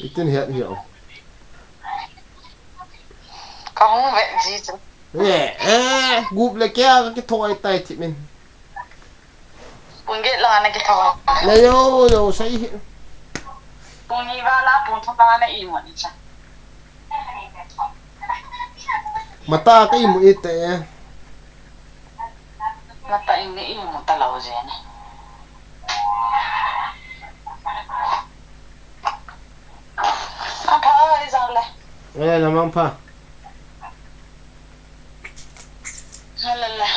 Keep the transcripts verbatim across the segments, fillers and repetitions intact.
Itin het hi o. Ka hung vet ji chu. Eh, eh, gup le kia ka kithoi tai thip in. Pung get lang ana kithoi. Na yo, yo, sai hi. Pung ni vala, pung thum lang ana imut ni cha. Mata ka imut ite. Mata in ni imut ta lo je ni. Apha oi jang le. Eh, lamang pha. Halala.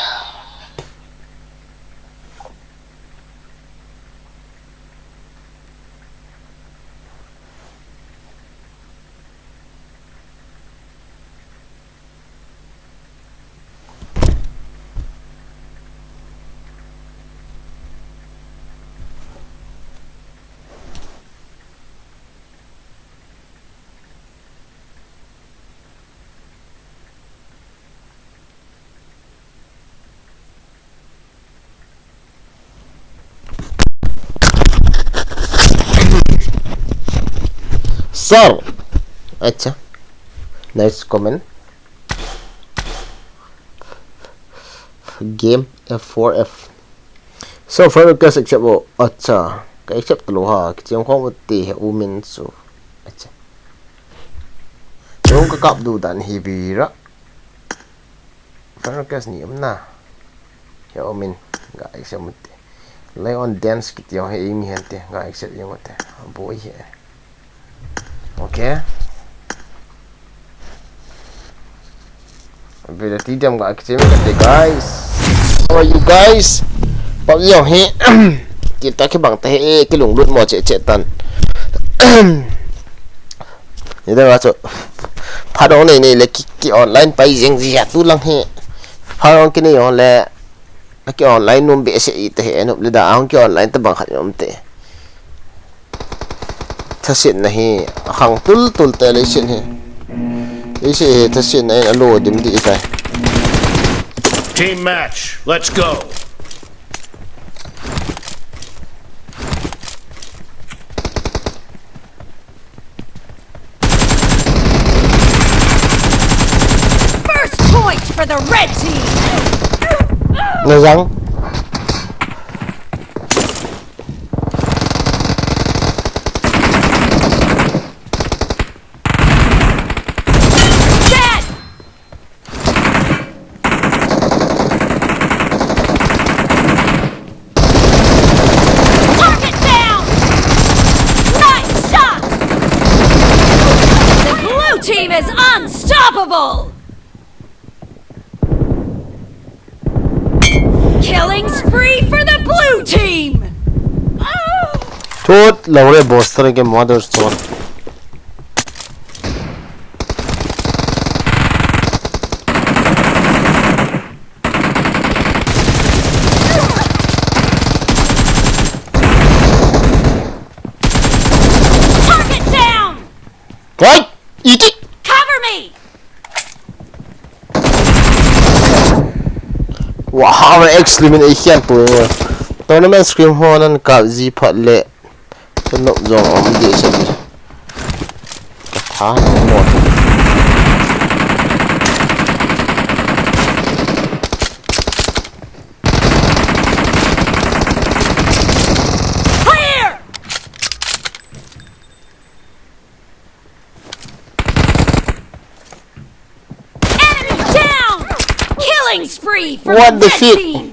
Sir. Acha. Nice comment. Game F four F. So, friend request accept o. Acha. Ka accept lo ha. Kicheng khong te he umin so. Acha. Rong ka kap du dan hi vira. Friend request ni um na. He umin. Ga accept mute. Lion dance kiti he imi hente. Ga accept yung mute. Boy he. Okay. Vele ti diam ga kichemi kate, guys. How are you guys? Pau jong hi. Kita kibang ta hi, eh, kilunglut mo che che tan. Ni da ga chu. Pha dong nei nei le ki, ki online pai jeng ji ha tu lang hi. Pha dong ki nei jong le. Ki online nom behseh ite hi, anop le da, ahung ki online tabang khat nom te. Thasetna hi, ahang tul tul te leiset hi. Leiset hi, thasetna in alo dim di tai. Team match, let's go. First point for the red team. Na jang. Dead. Target down! Nice shot! The blue team is unstoppable! Killing spree for the blue team! Thut lo re, boss, tara ke mother stone. Target down! What? Iti! Cover me! Wow, X limit ei hian pu. Tournament scrim ho nan kap ji phat le. Ka nok jong om di sa di. Ka tha mo. Clear! Enemy down! Killing spree for the red team! What the shit?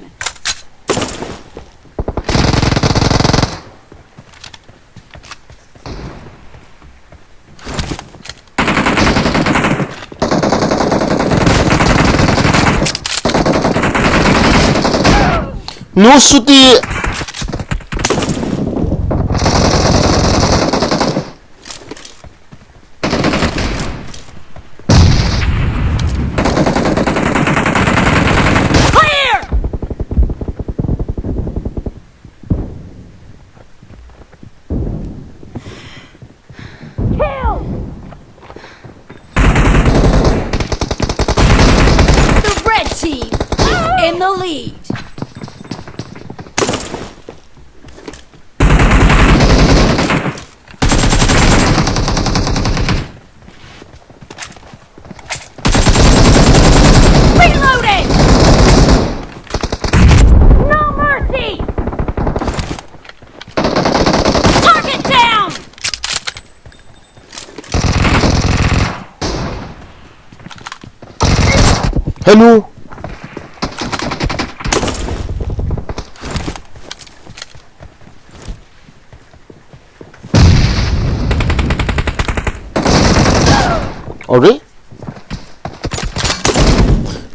No suti. Clear! Kill! The red team is in the lead. Hello. Ori?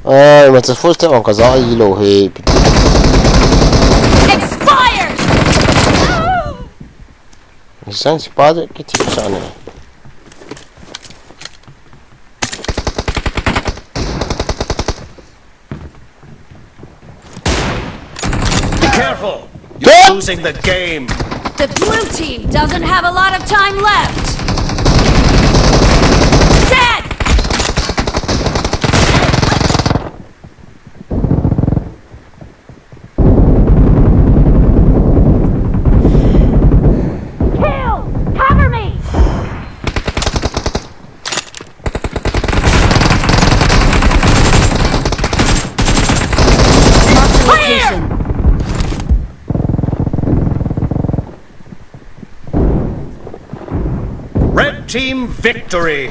Ai, ma cha first time ang kaza ai lo he. Expired! Isang si Padre kiti sa ne. Be careful! You're losing the game. The blue team doesn't have a lot of time left. Dead! Kill! Cover me! Mark the location. Red team victory.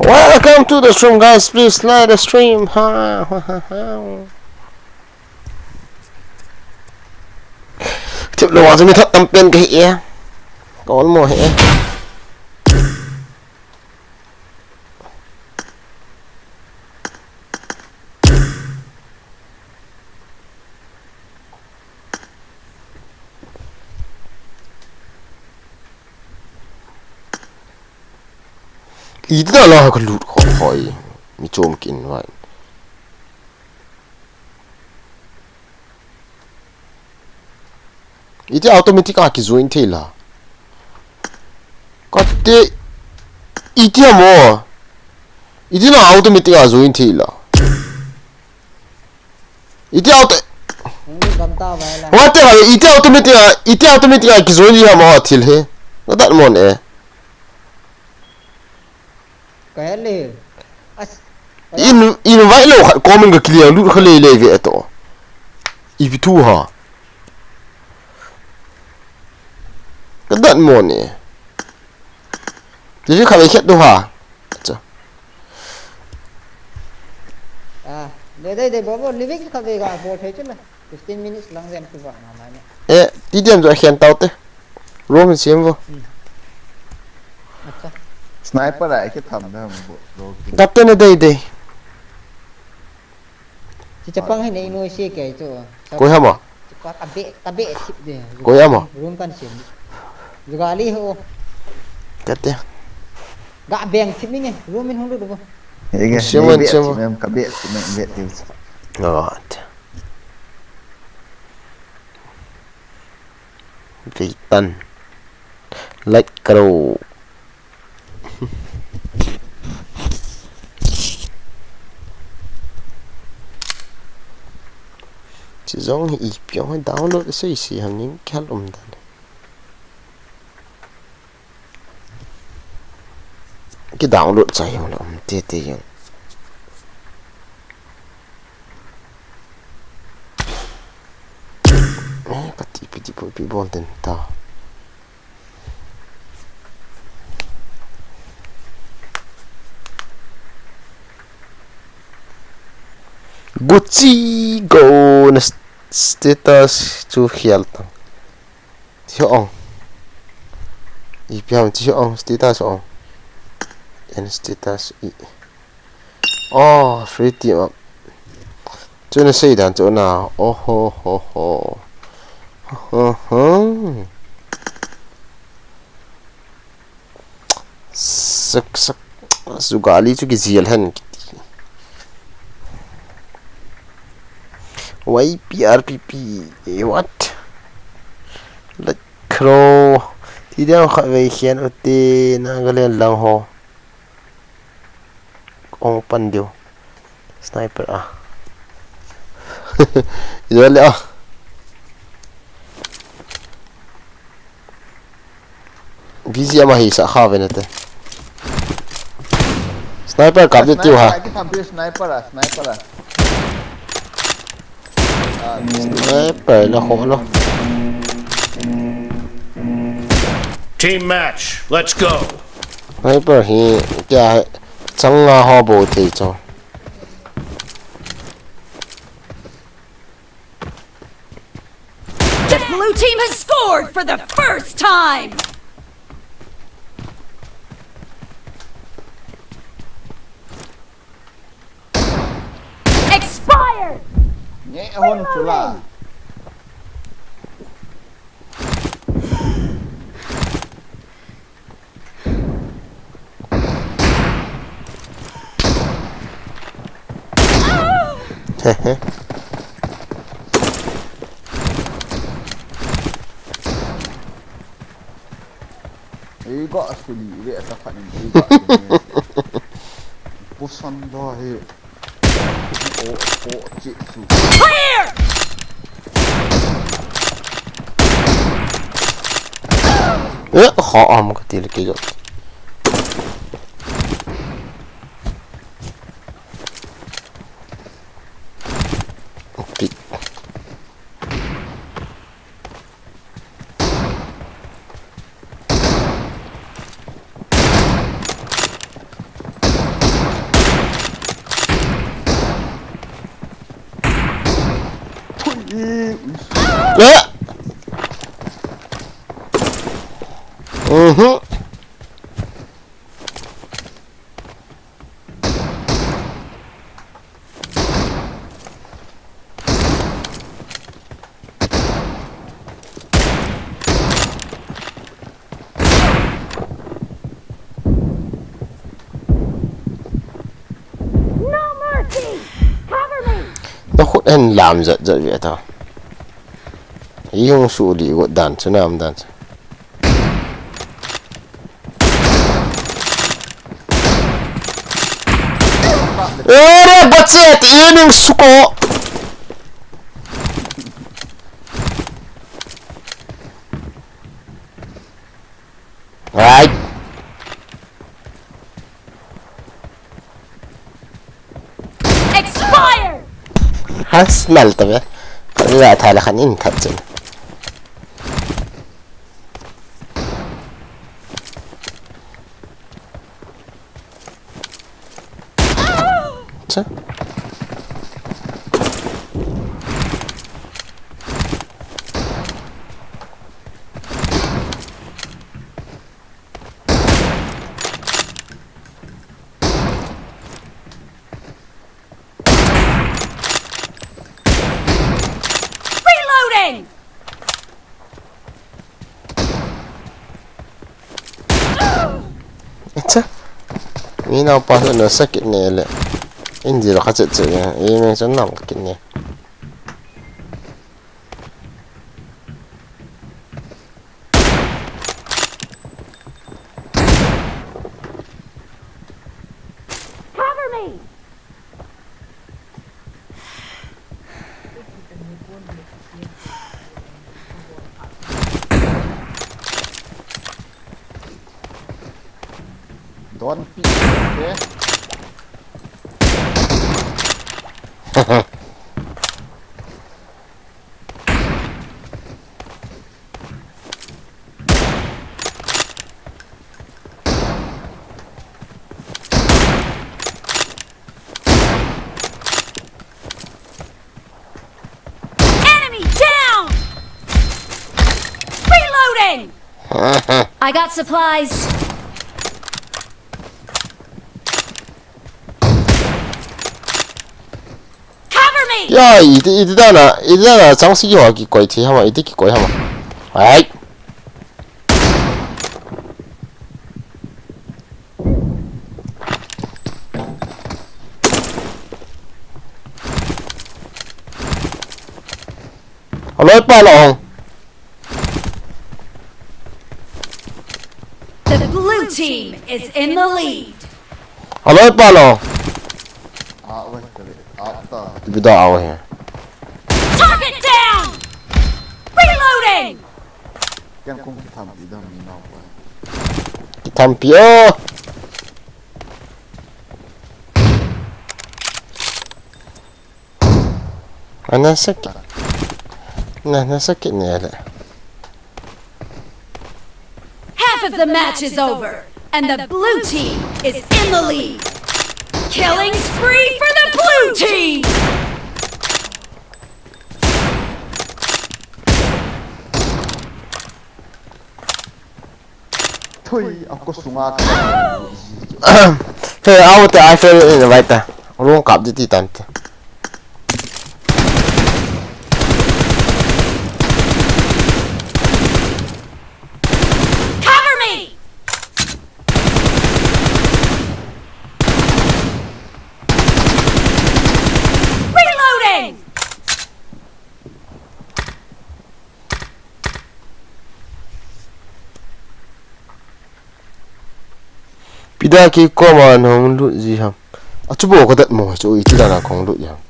Welcome to the stream, guys. Please like the stream. Ha, ha, ha, ha. Tip lo wa mi that tam pen ka hi e. Ka ol mo hi e. Iti da la ka lut kho khoi. Mi chom kin vai. Iti automatic a ki join thei la. Kate iti mo. Iti na automatic a join thei la. Iti auto. Nang ni gam ta vai la. Ngate ha iti automatic a, iti automatic a ki join ya mo thil he. Ngadat mon e. Ka hel le. As. In, invite lo khat comment ka clear lut kha le le ve to. Ipi thu ha. Ka dat mo ne. Ti kha ve khet tu ha. Acha. Ah, de de de bo bo living kha ve ga bol thei chu na. Fifteen minutes lang zen tu va na mai na. Eh, ti diam jo khen tau te. Room in siam vo. Hmm. Acha. Sniper a ki tham da bo, bro. Dap te na dei dei. Chi chapang hi nei noi si ke chu. Koi ham a? Chi pa ka be, ka be thip de. Koi ham a? Room kan siam. Jugali ho. Kate. Ga beng thip ni nge. Room in hung du du bo. Siam vo, siam vo. Ka be thip, be thip. Right. Veitan. Like karo. Chi jong hi ipi ong download sei sei ham ning khel um dan. Ki download chai ong la um te te yang. Eh, ka ti pi ti pu pi bol den ta. Gucci go na s-, status chu khial tang. Chi ong. Ipi ham chi ong status ong. En status i. Oh, free team up. Chu na sei dan chu na. Oh ho ho ho. Ho ho. Sak sak. Jugali chu ki jil hen kiti. Y P R P P. Eh, what? Like crow. Ti dia kha ve khian u te na ga len lang ho. Ong pan diu. Sniper a. Idol le a. B G M a hi sa kha ve na te. Sniper kap di tiu ha. Sniper, ki tham pi sniper a, sniper a. Sniper la ho lo. Team match, let's go. Sniper hi kya changa ho bo thei cho. Bored for the first time! Expired! Nge hon chula. Ei ga suli ve ta khat in ei ga suli. Pusan da he. O, o, chi su. Clear! Eh, ha, am ka til ki jo. Ti. Eh! Mhm. No mercy! Cover me! Na khut hen lam zat zat ve ta. Ei hung su li got dan chu nam dan chu. Ere, bache ti nung suko. Right. Expire! Ha smell ta ve. Ka la tha la khan in that chen. Cha. Reloading! Acha. Mi naopa chu nasa kit ne le. Injil kha chet chet ne. Ei meng chan nam kit ne. Cover me! Don't be, okay? Enemy down! Reloading! I got supplies. Cover me! Ya, iti, iti dana, iti dana, chang si yo ki koi thi hama, iti ki koi hama. Ai. Aloi pa lo. The blue team is in the lead. Aloi pa lo. Ah, weh, ah, ta. Bida ah, weh. Target down! Reloading! Ken kong kithampi dam ni nao pa. Kithampi o. Ana sakit. Na, na sakit ne le. Half of the match is over, and the blue team is in the lead. Killing spree for the blue team! Thui, a ko sunga ka. Hey, out the iPhone in right there. Room kap di ti tan te. Cover me! Reloading! Pida ki koma nong lut ji ham. Achu bo ka dat mo chu iti dana kong lut ji ham.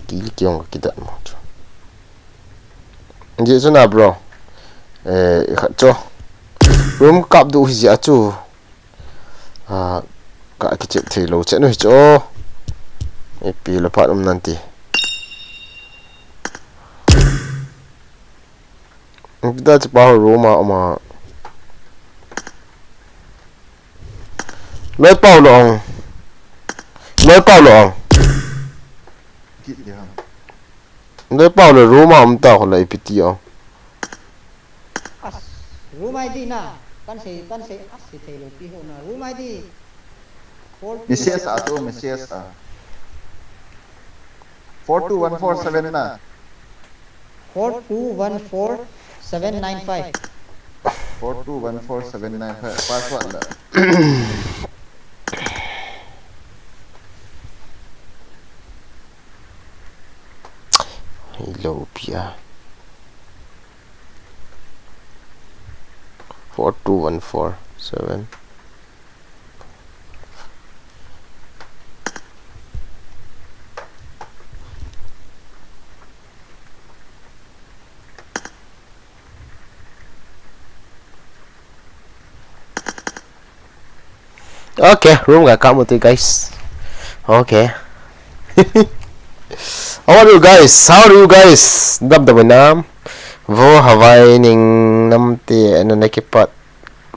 Ki ki ong ki dat mo chu. Ji chu na bro. Eh, khat chu. Room kap du hi ji achu. Ah, ka kichep thei lou che nu hi chu. Ipi la phat um nan ti. Pida chu pa room a um a. Loi pau lo ong. Loi pau lo ong. Kit dia. Loi pau lo room a um ta ko la ipi ti ong. As, room I D na. Kan sei, kan sei, as, sei thei lou pi ho na. Room I D. Four two Message a to, message a. Four two one four seven na. Four two one four seven nine five. Four two one four seven nine five. Password la. Hello, Pia. Four two one four seven. Okay, room ga kamu te, guys. Okay. How are you guys? How are you guys? Dam dam nam. Vo Hawaii ning nam te na na kipat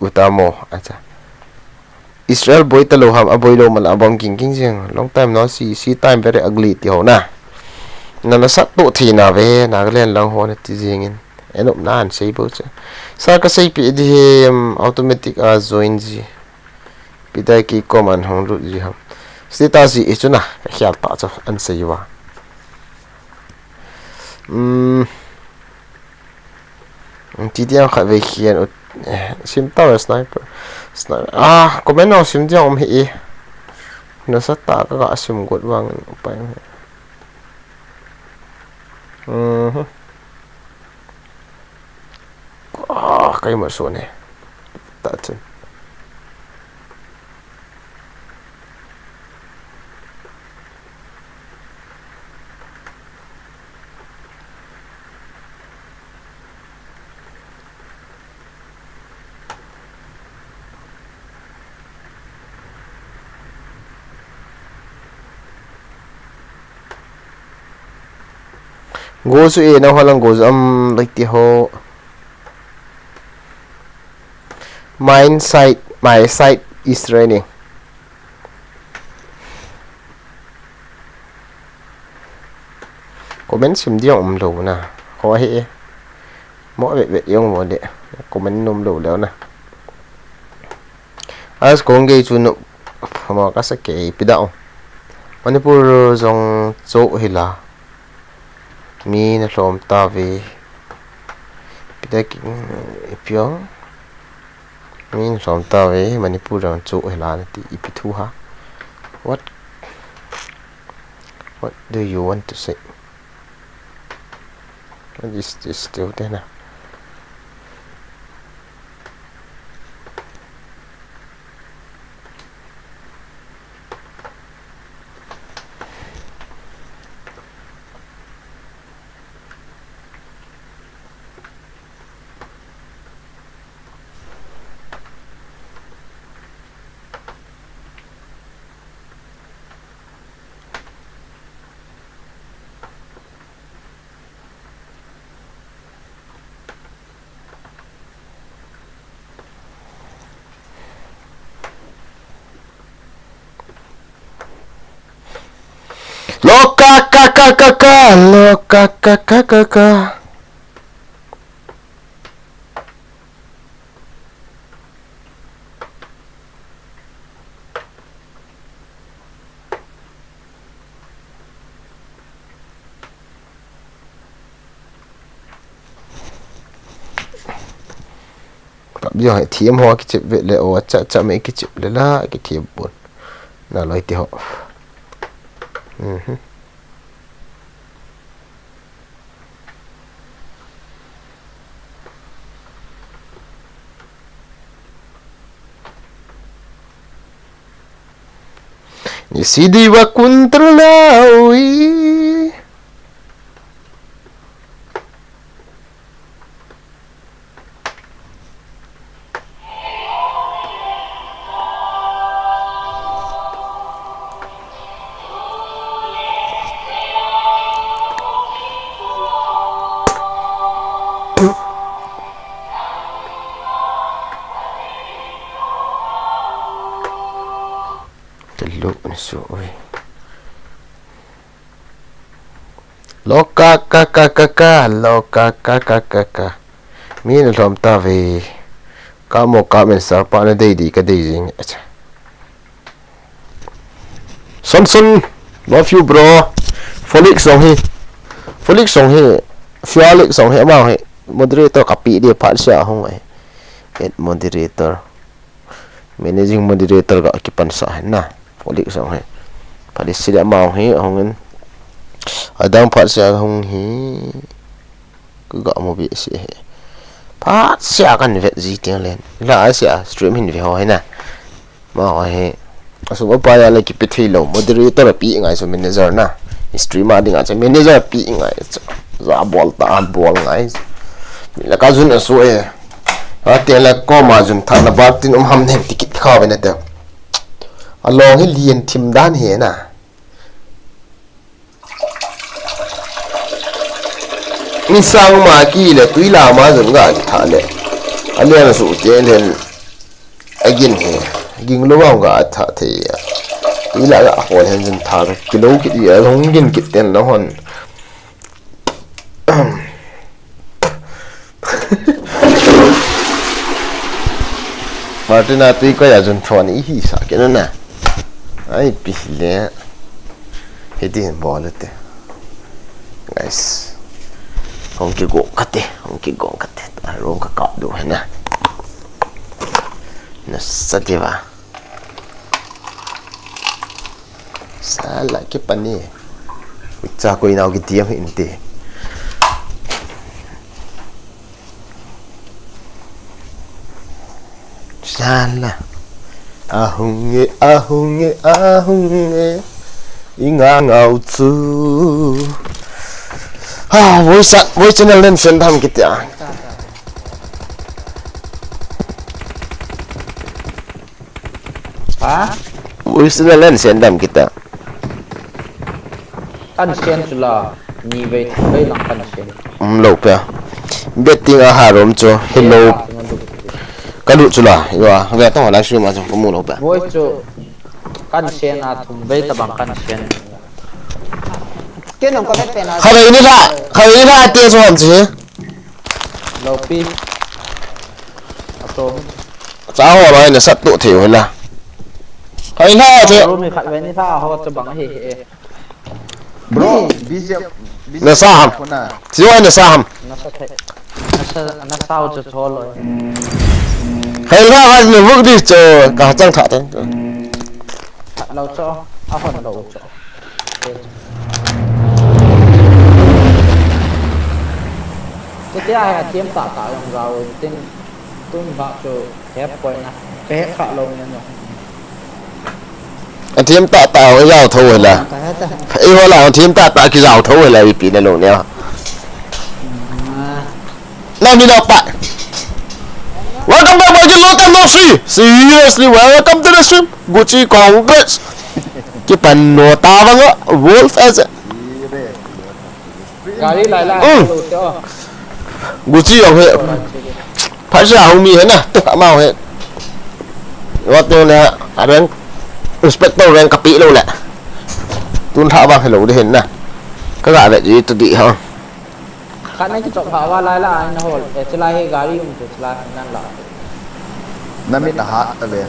utamo. Acha. Israel boi ta lo ham, a boi lo man a bom king king jing. Long time no see, see time very ugly ti ho na. Na na sat to thi na ve, Nagaland lang ho na ti jing in. En up na an sei bo cha. Sa ka sei pi di he, um, automatic a join ji. Pi dai ki command hong lut ji ham. Status ji i chu na, ka khial ta chu an sei wa. Um, Ti tiang khat ve khian ut, eh, sim ta ve sniper. Sniper. Ah, comment nong sim tiang um hi i. Na sa ta ka ga sim got vang upai um hi. Mhm. Ah, kai ma so ne. Ta chen. Go chu e, na holang go chu am lai ti ho. My side, my side is raining. Comment sim diang um lo na. Ho hi e. Mo ve ve yong mo de. Comment num lo leo na. As kong ge chu no. Mo ka sa ke pi da o. Manipur jong cho hi la. Mi na lhom ta ve. Pi da ki pi o. Min som ta ve, Manipur jong chu hela na ti ipi thu ha. What, what do you want to say? What is this still there na? Loka ka ka ka ka, loka ka ka ka ka. Pap jong hi thiam ho kichep ve le o, cha cha me kichep le la, kithiam pon. Na loi ti ho. Mhm. Ni sidi wa kuntra lawi. Kalu ni su oi. Loka ka ka ka ka, loka ka ka ka ka. Mi na lom ta ve. Ka mo ka men sa pa na dei di ka dei jing. Acha. Son son, love you bro. Folik song hi. Folik song hi. Fialik song hi amau hi. Moderator ka pi di phat sia hong ai. Et moderator. Managing moderator ga kipan sa hen na. Folik song hi. Phat sia amau hi hong in. Adang phat sia hong hi. Ka ga mo be sia hi. Phat sia kan vet ji tiang len. La a sia stream hin ve ho hi na. Ma ho hi. Asu ba pa ya le kipe thei lo. Moderator pi ngai so manager na. Stream a ding a cha manager pi ngai cha. Za bol ta an bol ngai. Mi la ka jun asu e. A te la ko ma jun tha na ba tin um ham nen tikit kha ve na te. A long hi lien thim dan hi na. Ni sang ma ki le tui la ma jun ga ki tha le. A lian su te len. A gin hi. Ging lo ga tha thei a. Tui la ga hol hen jun tha ki lo ki di a long gin ki ten lo hon. Martina tui ko ya jun thon i hi sa ke na. Ai pi le. Hiti hin bol te. Guys. Hong ki go kate, hong ki go kate. Ta rong ka ka do hena. Na sa ti va. Sala ke pani. Ucha ko inau ki diam hin te. Sala. Ahung e, ahung e, ahung e. Inga ngau chu. Ha, voice, voice channel len sen dam kitia. Ha? Voice channel len sen dam kita. Kan sen chu la, ni vei thum vei lang kan sen. Um lo pe. Betting a ha rom chu, hello. Ka lu chu la, yo, ve tong live stream a chu, ka mu lo pe. Voice chu, kan sen a thum vei tabang kan sen. Ken nong ka vet pe na. Kha vei ni la, kha vei ni la, te chu ham chu. Lo pi. A to. Cha ho la, na sat tu thei ho la. Kha vei la, chu. Lo mi kha vei ni la, ho chu bang he he. Bro, busy, busy. Na sa ham. Kona. Tiwa na sa ham. Na sa thei. Na sa, na sa u chu cholo. Hei la, ha ni vuk di chu ka chang tha tan. Khat lo chu, a hon lo chu. Ketia hi a thiam tah tah jong jao tin tun ba chu he poi na. Pe kha lo ni no. A thiam tah tah ho jao tho hela. Ka he ta. Ei ho la thiam tah tah ki jao tho hela ipi na lo ne. Ah. Now mi na pa. Welcome back, my dear. Long time no see. Seriously, welcome to the stream. Gucci, congrats. Kipan no ta vang a Wolf as a Gari lai lai, Mm. Lo te o. Gucci jong he. Phat sia hung mi he na, tu amau he. Wat ne na, a rank, inspector rank ka pi lo le. Tun tha ba he lo de he na. Ka ga ve ji tu di ha. Khat na kichop ha va lai la, ai na hol. Eh, chulai hi gari um chu, chulai hi nan la. Na mit na hat ta ve.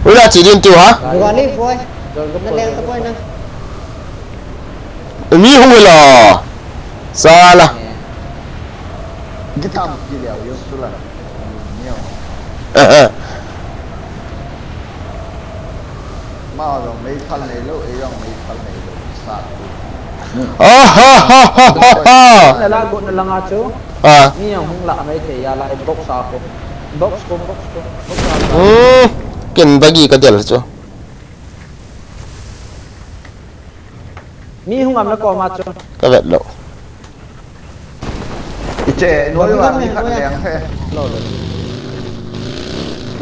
Ui la chi din tiu ha? Gari poi. Na leng ta poi na. Mi hung la. Sala. Di tam ki le, yo su la. Mao jong meithal neilou, ei jong meithal neilou, sa tu. Ah, ha, ha, ha, ha, ha. Na la go na langa chu. Ah. Mi jong hung la mai thei a la box a ko. Box ko, box ko, box a ko. Hmm. Ken bagi ka del chu. Mi hung am na ko ma chu. Ka vet lou. Iche, noi va mi khat leng he. Lo, lo.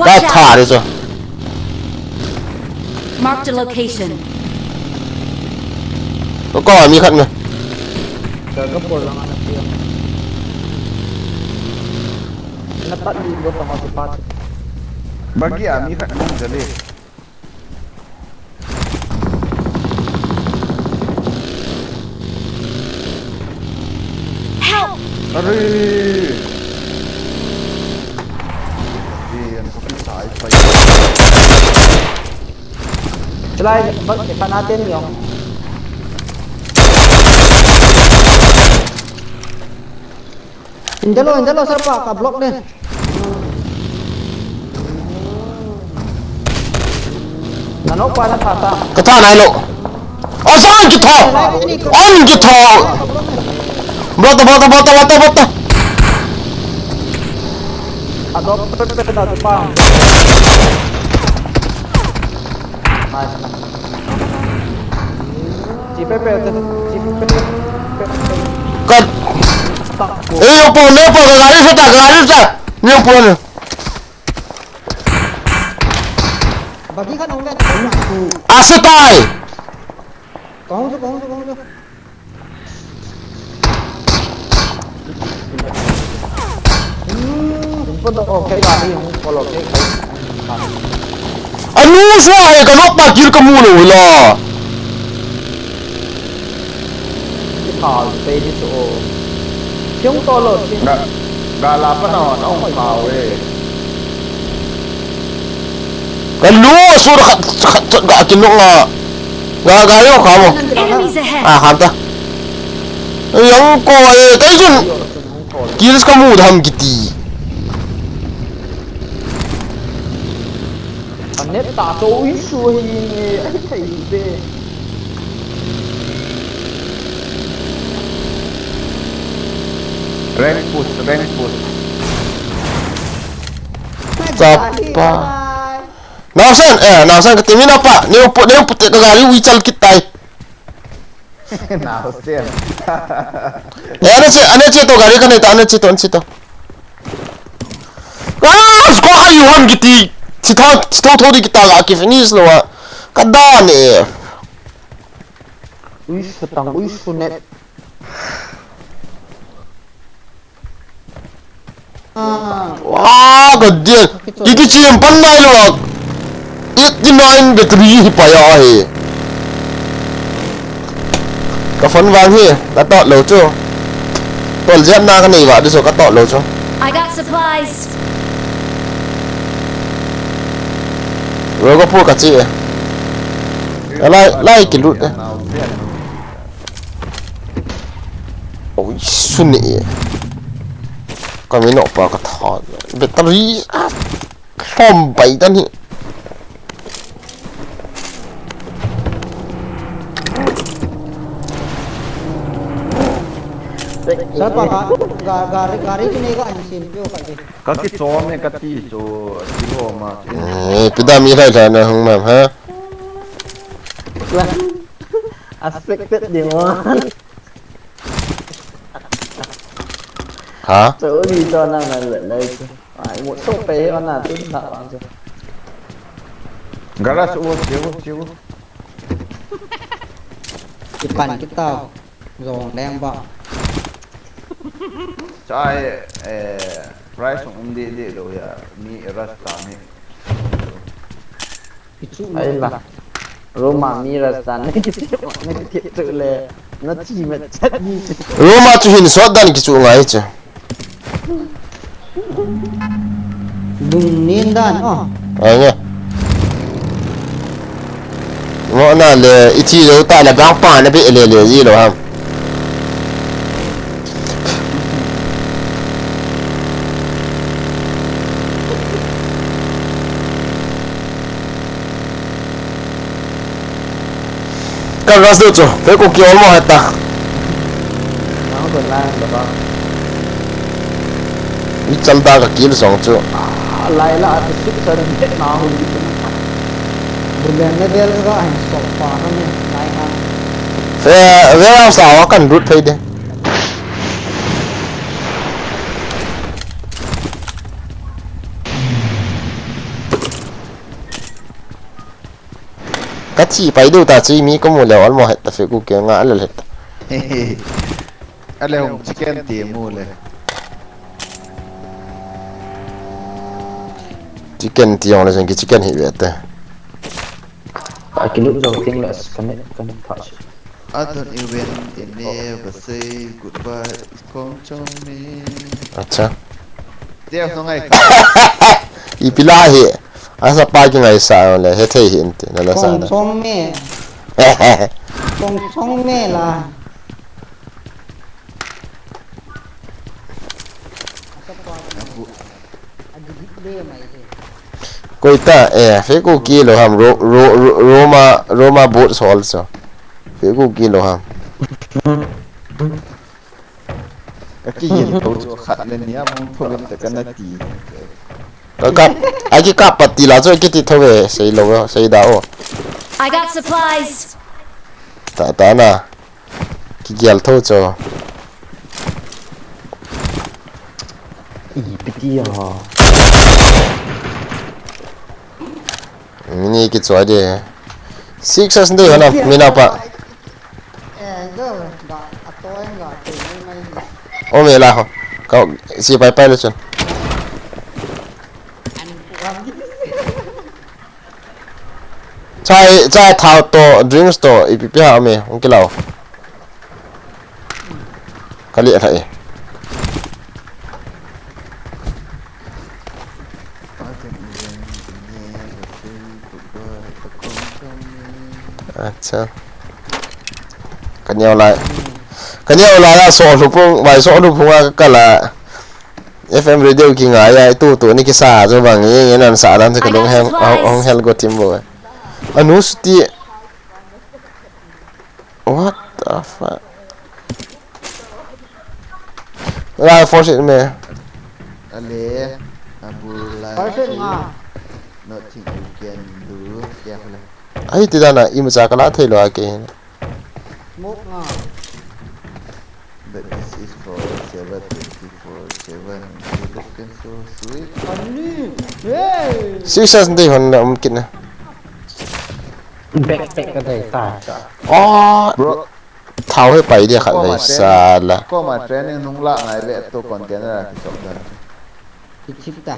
Ka tha de chu. Marked a location. Ko ko mi khat me. Ka ka por lang ana tia. Na pat li bo ta ma chu pat. Bagi a mi khat nung jale. Help! Are! Ian, ko pi sai pai. Chalai, bak, ipan natin yung. Indalo, indalo, sir pa, ka block din. Nano pa na tata. Ka tha nai lou. Asa ang kitho. Ang kitho. Bota, bota, bota, bota, bota. Ado, pe, pe, pe, na tu pa. Nice. Chi pe pe te, chi pe pe. Cut. Tak po. Eh, yung po, yung po, gari sa ta, gari sa. Yung po, ano? Bagi ka nung vet. Asa tai. Kahung sa, kahung sa, kahung sa. Anu sa hai ka nok pa kill ka mu lou la. Kal pe di to. Kiong to lo, kiong. Ga, ga la pa na, na ong kau e. Ka lu, sur khat, khat, khat, ga kin nok la. Ga, ga yo kha mo. Enemies ahead. Ah, kha ta. Yang ko e, kai jun. Kills ka mu dam kiti. Anet ta to ui su hi ni, ai thei be. Rank push, rank push. Chapa. Nausan, eh, nausan ka timi na pa. Neo pu, neo pu te ka gari ui chal kit tai. Nausan. Eh, ana che, ana che to gari ka nei ta, ana che to, ana che to. Ah, score ka yu ham kiti. Chitho, chitho tho di kita ga ki finish lou a. Ka da ne. Ui, satang, ui, sunet. Ah. Wah, ka dia. Kiki chim pan nai lou. Eighty nine battery hi pa ya hi. Ka phone vang hi, ka tot lou chu. Tol jep na ka nei va, di so ka tot lou chu. I got supplies. Ro ka pu ka chi e. Lai, lai ki lut e. Oi, sun e. Ka mi no pa ka tha. Battery, ah. Hom pai tan hi. Sapa ga, ga, ga, gari kine ga an sin pio ka ke. Ka kichom e ka ti chu, ti ho ma. Eh, pida mi lai lai na hung mam ha. Expected ding wa. Ha? Chu ni to na na le le chu. Ai, mo so pe ho na tu na wang chu. Garage u, chiu, chiu. Kipan kitao. Jong leng ba. Chai, eh, price um di di lo ya. Mi rasta ni. Kichu ai la. Roma mi rasta na kiti, na kiti tu le, na chi me chat ni. Roma chu hin sot dan kichu ngai che. Lung nin dan, oh. Ai nge. Ngo na le, i thi lo ta le bang pa na be le le ji lo ham. Ka gas do chu, pe ko ki olmo heta. Nang ko lang da ba. Mi chal da ka kill song chu. Lai la a six seven hit na hu. Bulen na del ga hin so pa na ni, lai ha. Ve, ve ang sa wa kan root phei de. Ka thi pai deu ta chu mi ka mu leh olmo heta fe ku ke nga lel heta. Ale hung chicken ti mu le. Chicken ti ong le jeng ki chicken hi ve te. A ki lut jong ting le kan kan pha. I don't even never say goodbye. It's come to me. Acha. Dia so ngai. Ipi la hi. Asa pa ki ngai sa le he thei hi inte na la sa Kong na. Chong me. Kong chong me la. Asa pa. Adi le mai de. Koi ta, eh, fe ku ki lo ham, ro, ro, ro, Roma, Roma boat sol so. Fe ku ki lo ham. Ka ki yin to chu khat le ni a mong tho le ta ka na ti. Ka kap, a ki kap pat ti la chu ki ti tho ve, sei lo, sei da o. I got supplies. Ta, ta na. Ki gel tho chu. I piti ya. Ni ki choi de. Six as de hana, mi na pa. Eh, go, ga, a to en ga, te, mai, mai. O me la ho. Ka si pai pai le chun. Chai, chai thao to, drinks to, ipi pi ha me, ong ki lau. Ka le tha e. Acha. Ka neo lai. Ka neo lai a so lu pung, vai so lu pung a ka la. F M radio ki ngai a, tu tu ni ki sa, jo bang, ye, ye, nan sa, dan se ka dong hel, hong hel go tim bo. Anu suti. What the fuck? Lai force it me. Ale, abu lai. Force it nga. Nothing you can do. Kya khala? Ai, ti dana, imacha kala thei lo a ke. Smoke nga. But this is for seven twenty-four seven. Looking so sweet. Ani. Hey. Six as dei hon na um kit na. Backpack ka dei ta. Oh. Bro. Thao he pai dia khat dei sala. Ko ma training nung la ngai ve to container a ki chop da. Ki chip ta.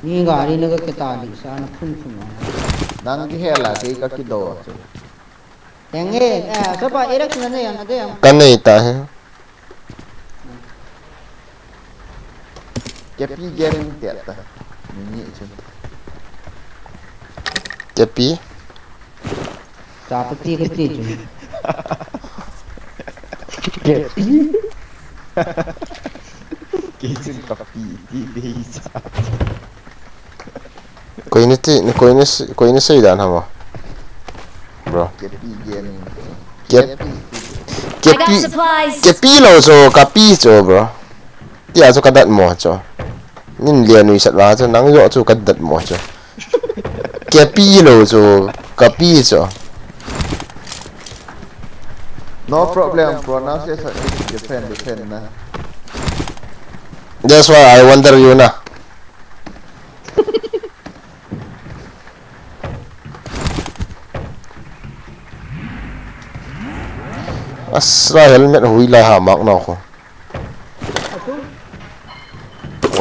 Ni gari na ka kita di sa na phun phun. Nang ki hela ke ka ki do. Teng e, eh, sapa erek na ne, na de. Ka nei ta he. Kepi gaming te ta. Ni ni chu. Kepi? Sa pa ti ka ti chu. Kepi? Ke chun kapi ti dei sa. Koi ni ti, koi ni, koi ni sei dan ham o. Bro. Kepi gaming. Kep-, I got kepi, supplies. Kepi lo cho, kapi cho, bro. Tia cho ka dat mo cho. Nin lia nui sat va cho, nang yo cho ka dat mo cho. Kepi lo cho, kapi cho. No problem, pronunciation is different, different na. That's why I wonder you na. Asra helmet hui lai ha mak na ko.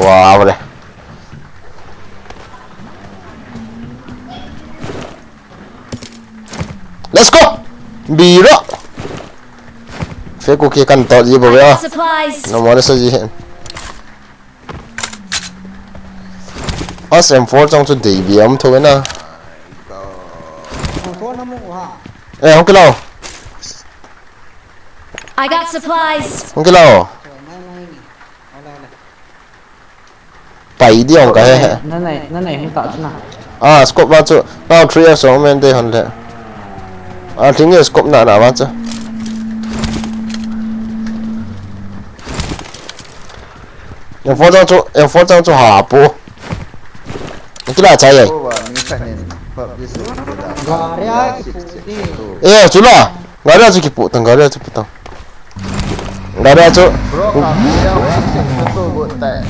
Wow le. Let's go. Biro. Fe ku ke kan to ji bo ya. Supplies. No more sa ji hen. As M four chang chu dei bi am tho na. M four na mu ha. Eh, hong kilo. I got supplies. Hong kilo. Pai di hong ka he he. Na nai, na nai hong ta chu na. Ah, scope ma chu. Na three F so men de hon le. A thing e scope na na ma cha. Yang four chang chu, yang four chang chu ha pu. Kila cha ye. Over, mi khat nin pub di su da. Gari a kipu di. Eh, chu la. Gari a chu kipu tang, gari a chu kipu tang. Gari a chu. Bro, ka ya six six two good tai.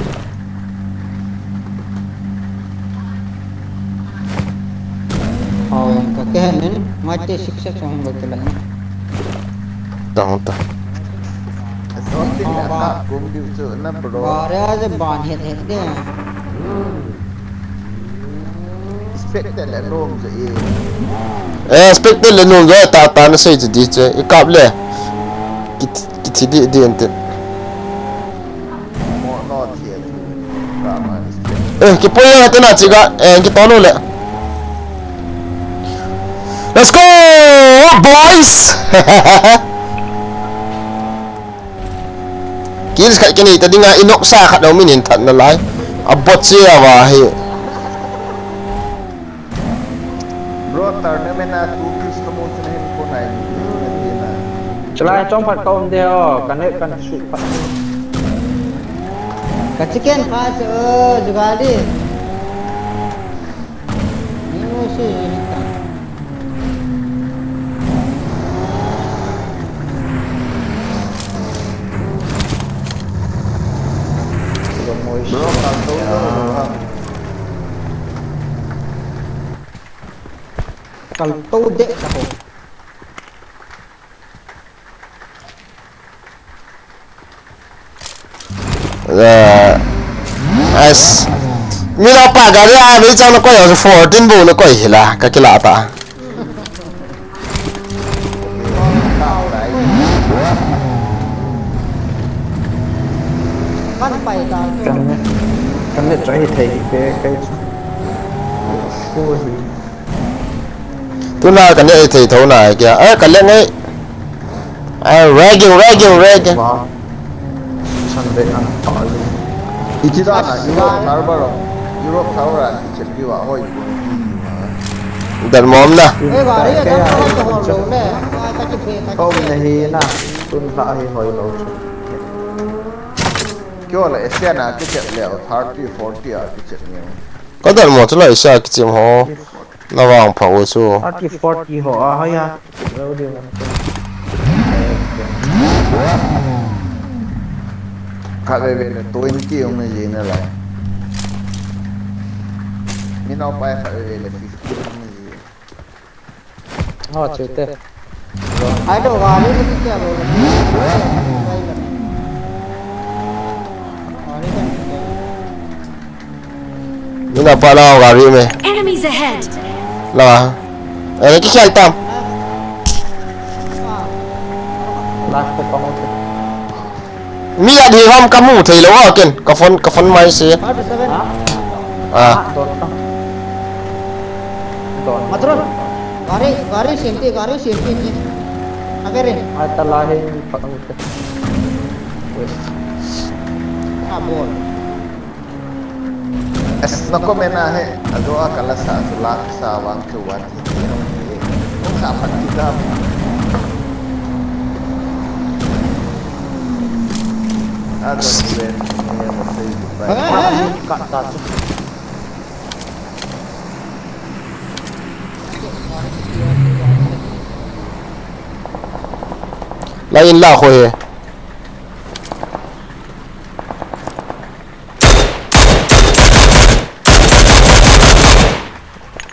Aw, ka ke nen, ngai te six six hong lo te la. Tang ta. Assault in a ka kum diu chu na bro. Gari a je ban het het de. Expected le nom je e. Eh, expected le nom je, ta, ta na sei je di che. I kap le. Ki, ki thi di, di ente. Mo no thi e. Ka ma expect. Eh, kipui ya te na chi ga, eh, kiton u le. Let's go, boys! Kills khat kinei ta dinga, i noksa khat a um in hin that nalai. A bot che a va hi. Bro, tournament a two kills ka mu chu na hin ko nai ni, na ti na. Chalai chong phat ka um de o, ka net kan su phat. Ka chicken pha se o, jugali. Ni mo se ni ta. Bro, kal to, bro, bro. Kal to de ta ho. Eh, as. Mi la pa gari a, mi chang na koi, fourteen bu na koi hila, ka kila ta. Kan pai ta. Kan ne, kan ne choi thei pe kai. Fu hi. Tuna ka ne thei tho na kya? Eh, ka le ngai. Ah, ragging, ragging, ragging. Wow. San be an pa lu. Ichi da na Europe harbour. Europe harbour an ichi bi wa hoi. Dan mom na. Eh, gari a dan ko ho lo le. Ah, ka ki phe, ka ki phe. Hom nahi na. Tun la hi hoi lo chu. Kyo le Asia na ki chet le thirty, forty a ki chet ni. Ka dan mo chu la Asia ki chem ho. Na vang pha u chu. Thirty, forty ho a hoi a. Khat veve le twenty hung na ji na lai. Mi nao pai khat veve le fifty hung na ji. Ho cheu te. Ai do gari ni kya lo. Nina pa la gari me. Enemies ahead. La. Eh, ki khel tam. Last pe pang. Mi a di ham ka mu thei lo a ken. Ka phone, ka phone mai se. Thirty-seven. Ha? Ah. Don ta. Don. Matron. Gari, gari senti, gari senti ni. Agere. Ai ta la he pa. West. Ah, bol. As na comment a he, a zo a kala sa, sa la sa wang ke wan ti ti no. Kong sa phat ti da. A zo ni ven, ni mo Facebook ba. Ka ta chu. La in la kho he.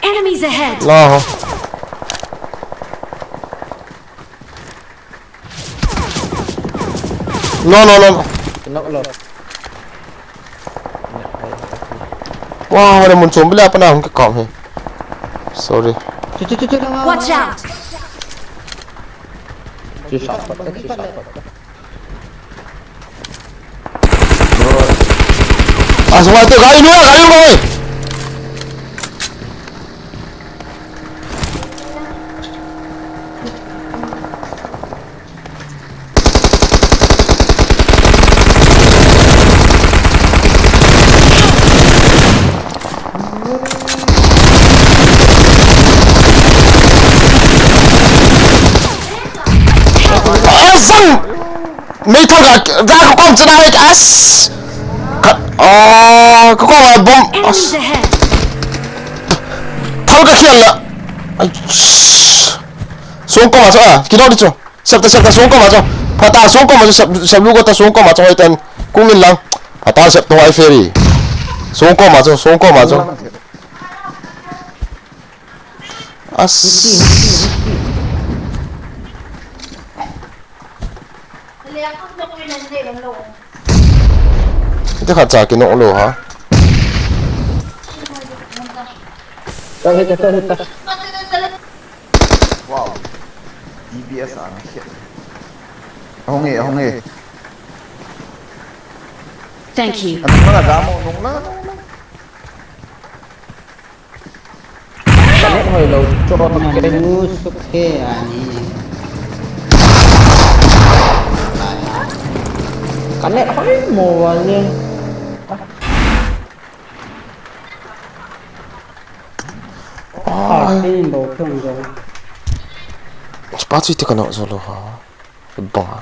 Enemies ahead! No. No, no, no, no. Knock lo. Wow, ada muncul bela apa nah ke kau he. Sorry. Chu, chu, chu, chu, no, no, no. Watch out! Chu sa pat, chu sa pat. Aswang tu gari dua, gari dua. Mei thal ka, ka, ka kong chana hoi, as. Ka, ah, ka kong a bomb, as. Enemies ahead. Thal ka khel la. Ai, shh. Song koma chu, ah, kino di chu. Sep ta, sep ta, song koma chu. Pha ta, song koma chu, sep, sep lu ko ta, song koma chu, hoi tan. Kung in lang. Pha ta, sep to, ai, ferry. Song koma chu, song koma chu. As. Ite khat cha kinok lou ha. Ka hit, ka hit, ka. Wow. D B S ang shit. Ahung e, ahung e. Thank you. Anung la, gamo, nung la, nung la. Ka net hoi lou, chot kei. Nanu sukhe ani. Ka net hoi mo wale. Ai. Ai, lo khong jo. Spot sui te ka no zo lou ha. Bang.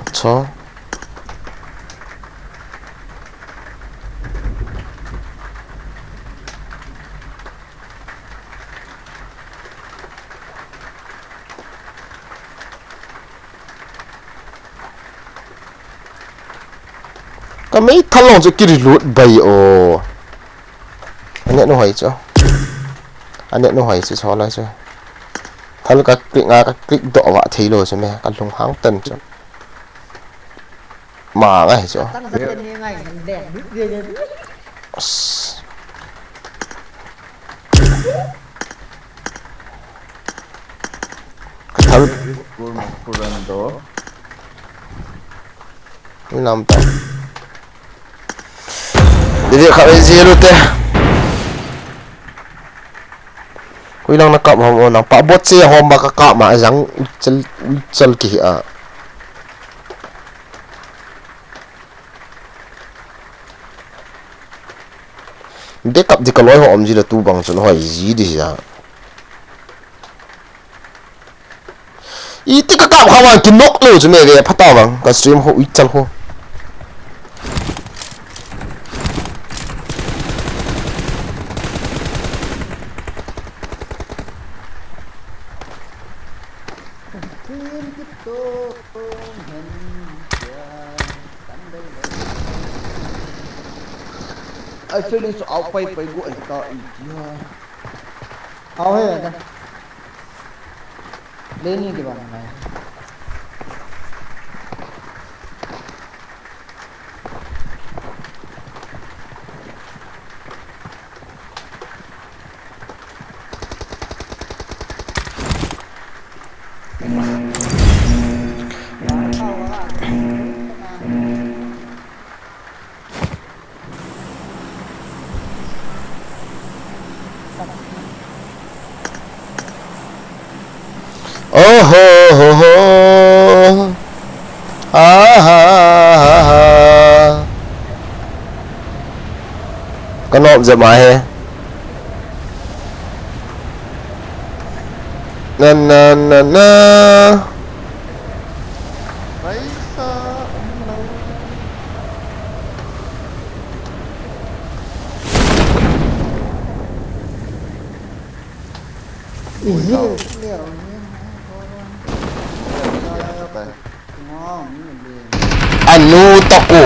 Acha. Ka mei thal long chu ki reload bai o. Anet nu hoi chu. Anet nu hoi chu, chu lai chu. Thal ka click nga ka click doh va thei lou chu me, ka lung hang tan chu. Ma ngai chu. Tang sa ken ni ngai ngan deng, bit ye ye. As. Ka thal. Kurando. Ni lam ta. Didi kha ei zero te. Kui lang na kap hom o nang pa bot che hom ba ka kap ma jang chal, chal ki a. Backup di ka loi ho om ji la tu bang chun hoi ji di ja. Iti ka kap kha vang ki nok lou chu me ve pha ta vang ka stream ho ui chal ho. Ai, feeling so au pai pai go ai ta i tia. Au he da. Leni ki bang nai. Oh ho ho ho. Ah ha ha ha. Ka nop jep ma he. Na na na na. Paisa um lo. Anu taku.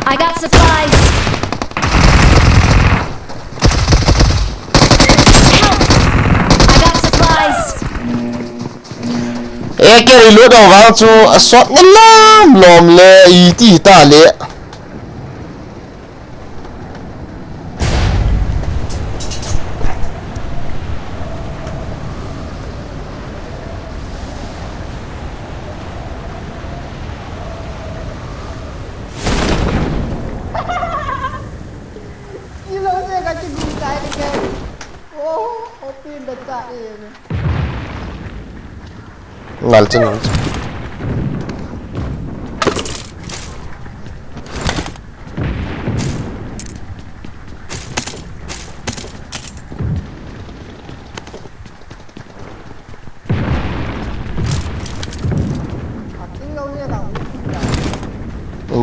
I got supplies. Help! I got supplies. A K reload ho vang chu a shot na lam lom le iti ta le. Side ke. Oh, open the side. Ngal chen, ngal chen.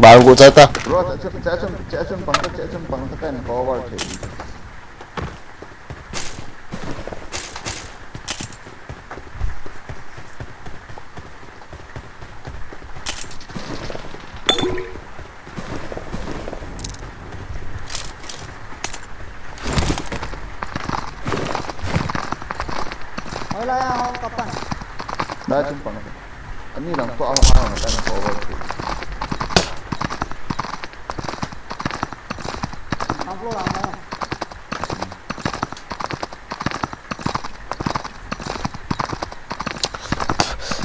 Bang ku chata. Bro, cha chun, cha chun, cha chun pang ta, cha chun pang ta kan cover thei. Hola, ya, ho, kapan. Na chun pang. Ani lang ko, ah, ah, kan cover thei. Ang ko lang, ah.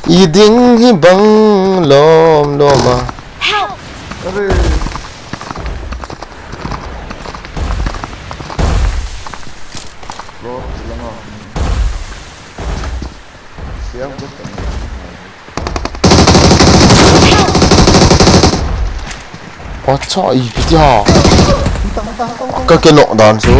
Iding hi bang lom lom a. Help! Are. Bro, lang a. Siang ko. Acha, ipi tia. Ka ke knock dan chu.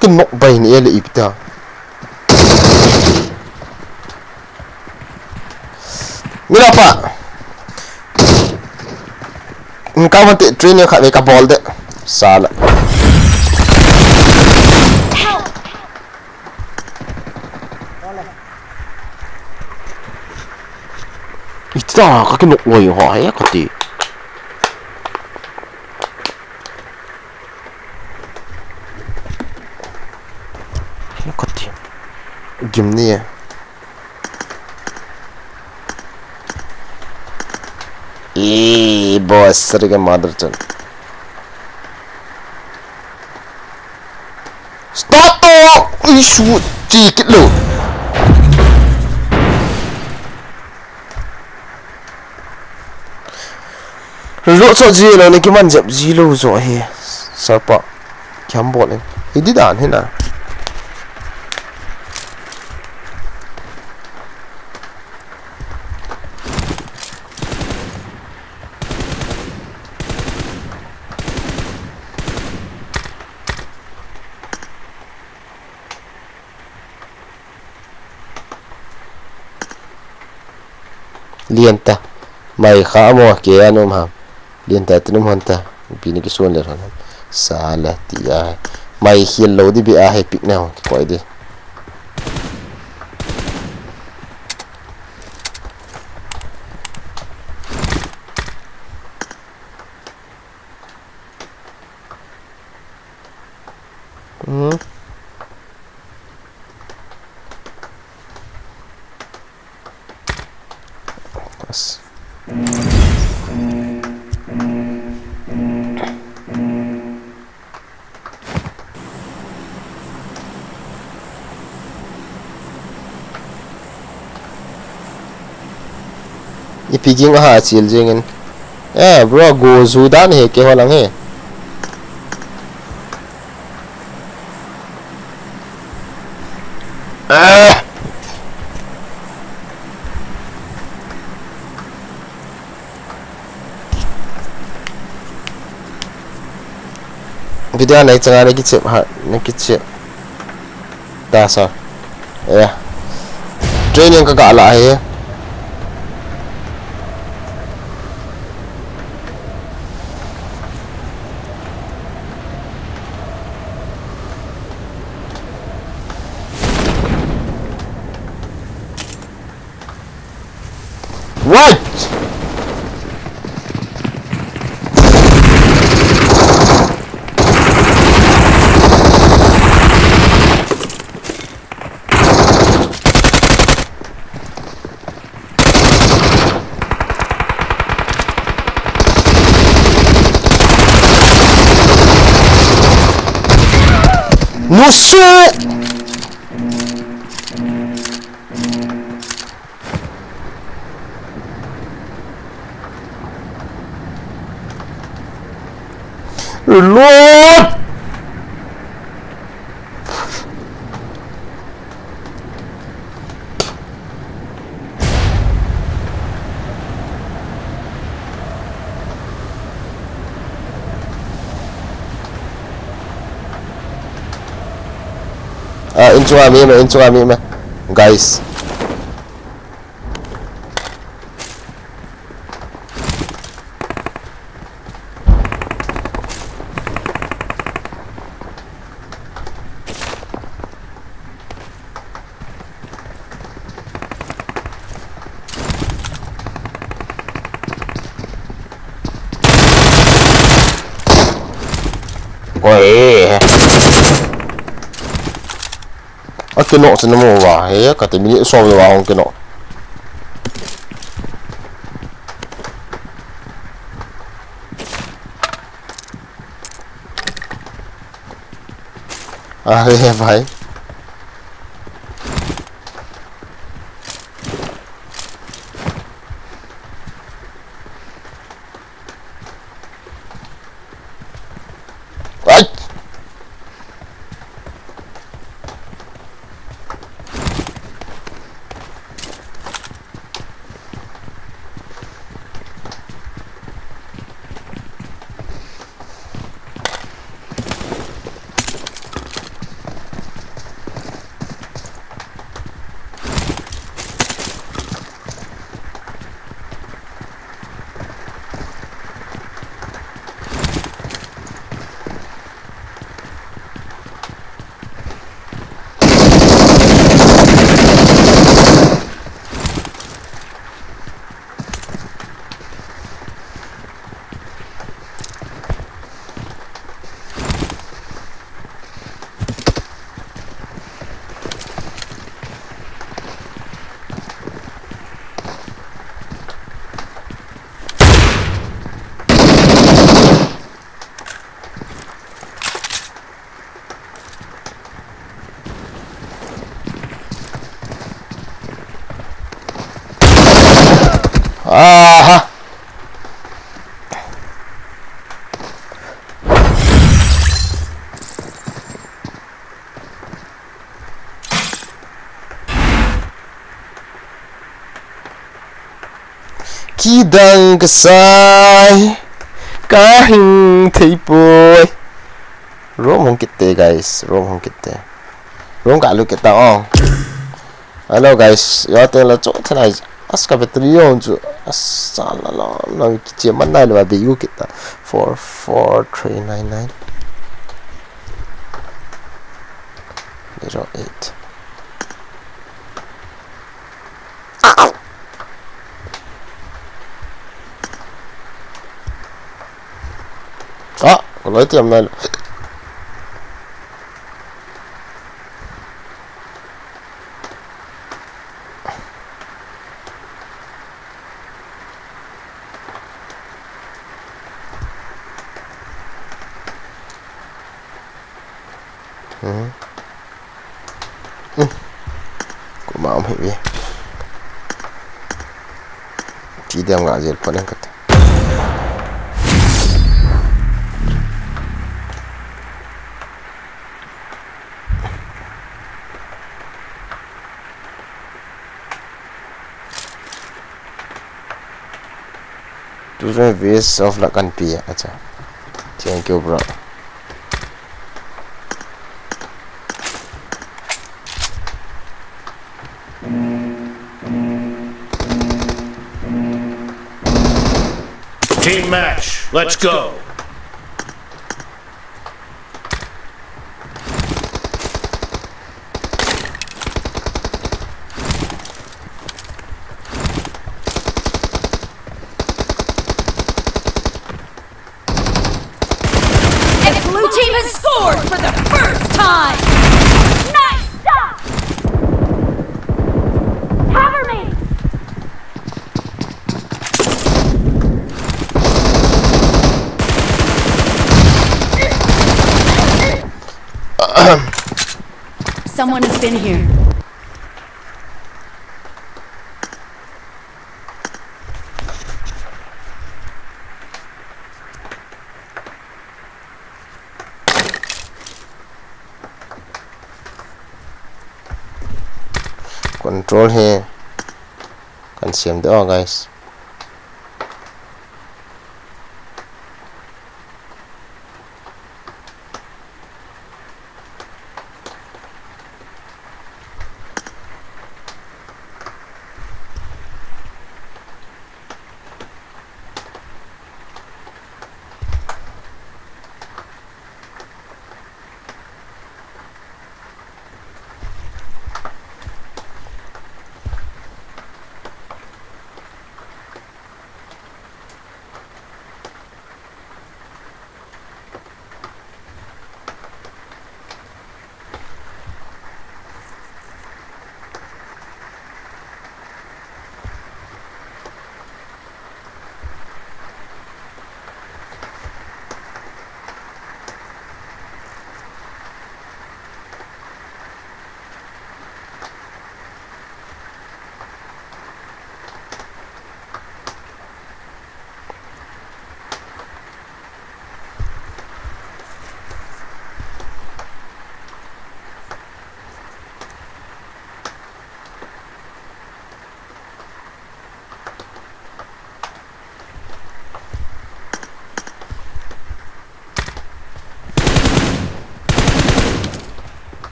Ka knock bai ni ele ipi tia. Mila pa. Ka man te training khat ve ka bol de. Sala. Ita ka knock loi ho he ka ti. He ka ti. Gim ni e. Ee, boss, sari ke mother chun. Stop to! Isu, chi kit lo. Ro so ji lo ne ki man jep ji lo jo he. Sarpa. Kiam bol in. Idi dan he na. Lian ta. Mai kha mo ke anum ham. Lian ta tinum hon ta. Pi ni kisun le hon. Sala ti a. Mai khel lo di bi a he pick na ho. Koi di. Hmm. Yes. Ipi ging aha chil jingin. Eh, bro, go ju dan he ke ho lang he. Eh. Video nei changa nei kichep ha, nei kichep. Da sa. Ya. Training ka ga la he. What? Nusu! Inchunga mi ma, inchunga mi ma. Guys. Oi. Akinoh chu namu uva, he, kati minute som louva hung kinoh. Are bhai. Ai! Aha. Kidang kasai, kahing thei poi. Room hung kit te, guys, room hung kit te. Room kalut kit ta o. Hello, guys, yo te la cho thanai. As ka battery yo chu. As la la la, kiche man nai lo ba be u kit ta. Four four three nine nine. Zero eight. Ah, koloi tiam nai. Hmm. Hmm. Kuma um hi ve. Ti dem nga jel pon kati. Tuchun best of luck kan pe. Acha. Thank you, bro. Team match, let's go. And blue team has scored for the first time. Nice shot. Cover me. Someone has been here. Control hi kan siam deuh a, guys.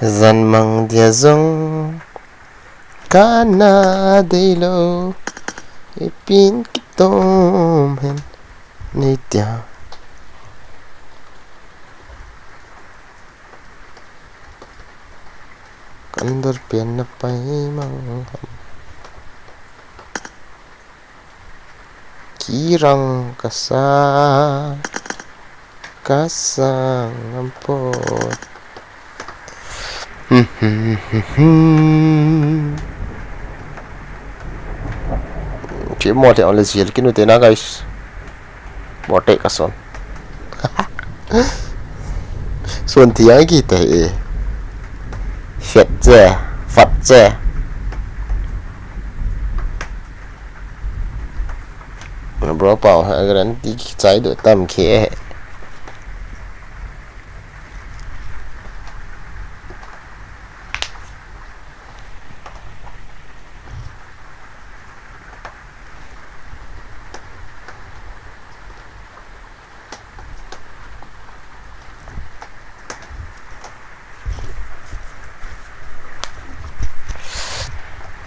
Jan mang dia jong kana deilou, ipin kitom hen nei tia. Kan dor pen na pai mang ham. Kirang kasa, kasa ngam poi. Che mo te ole jil kinu te na, guys. Mo te kason. Sun ti yang ki te e. Fet che, fat che. Bro pau ha guarantee kichai do tam khe.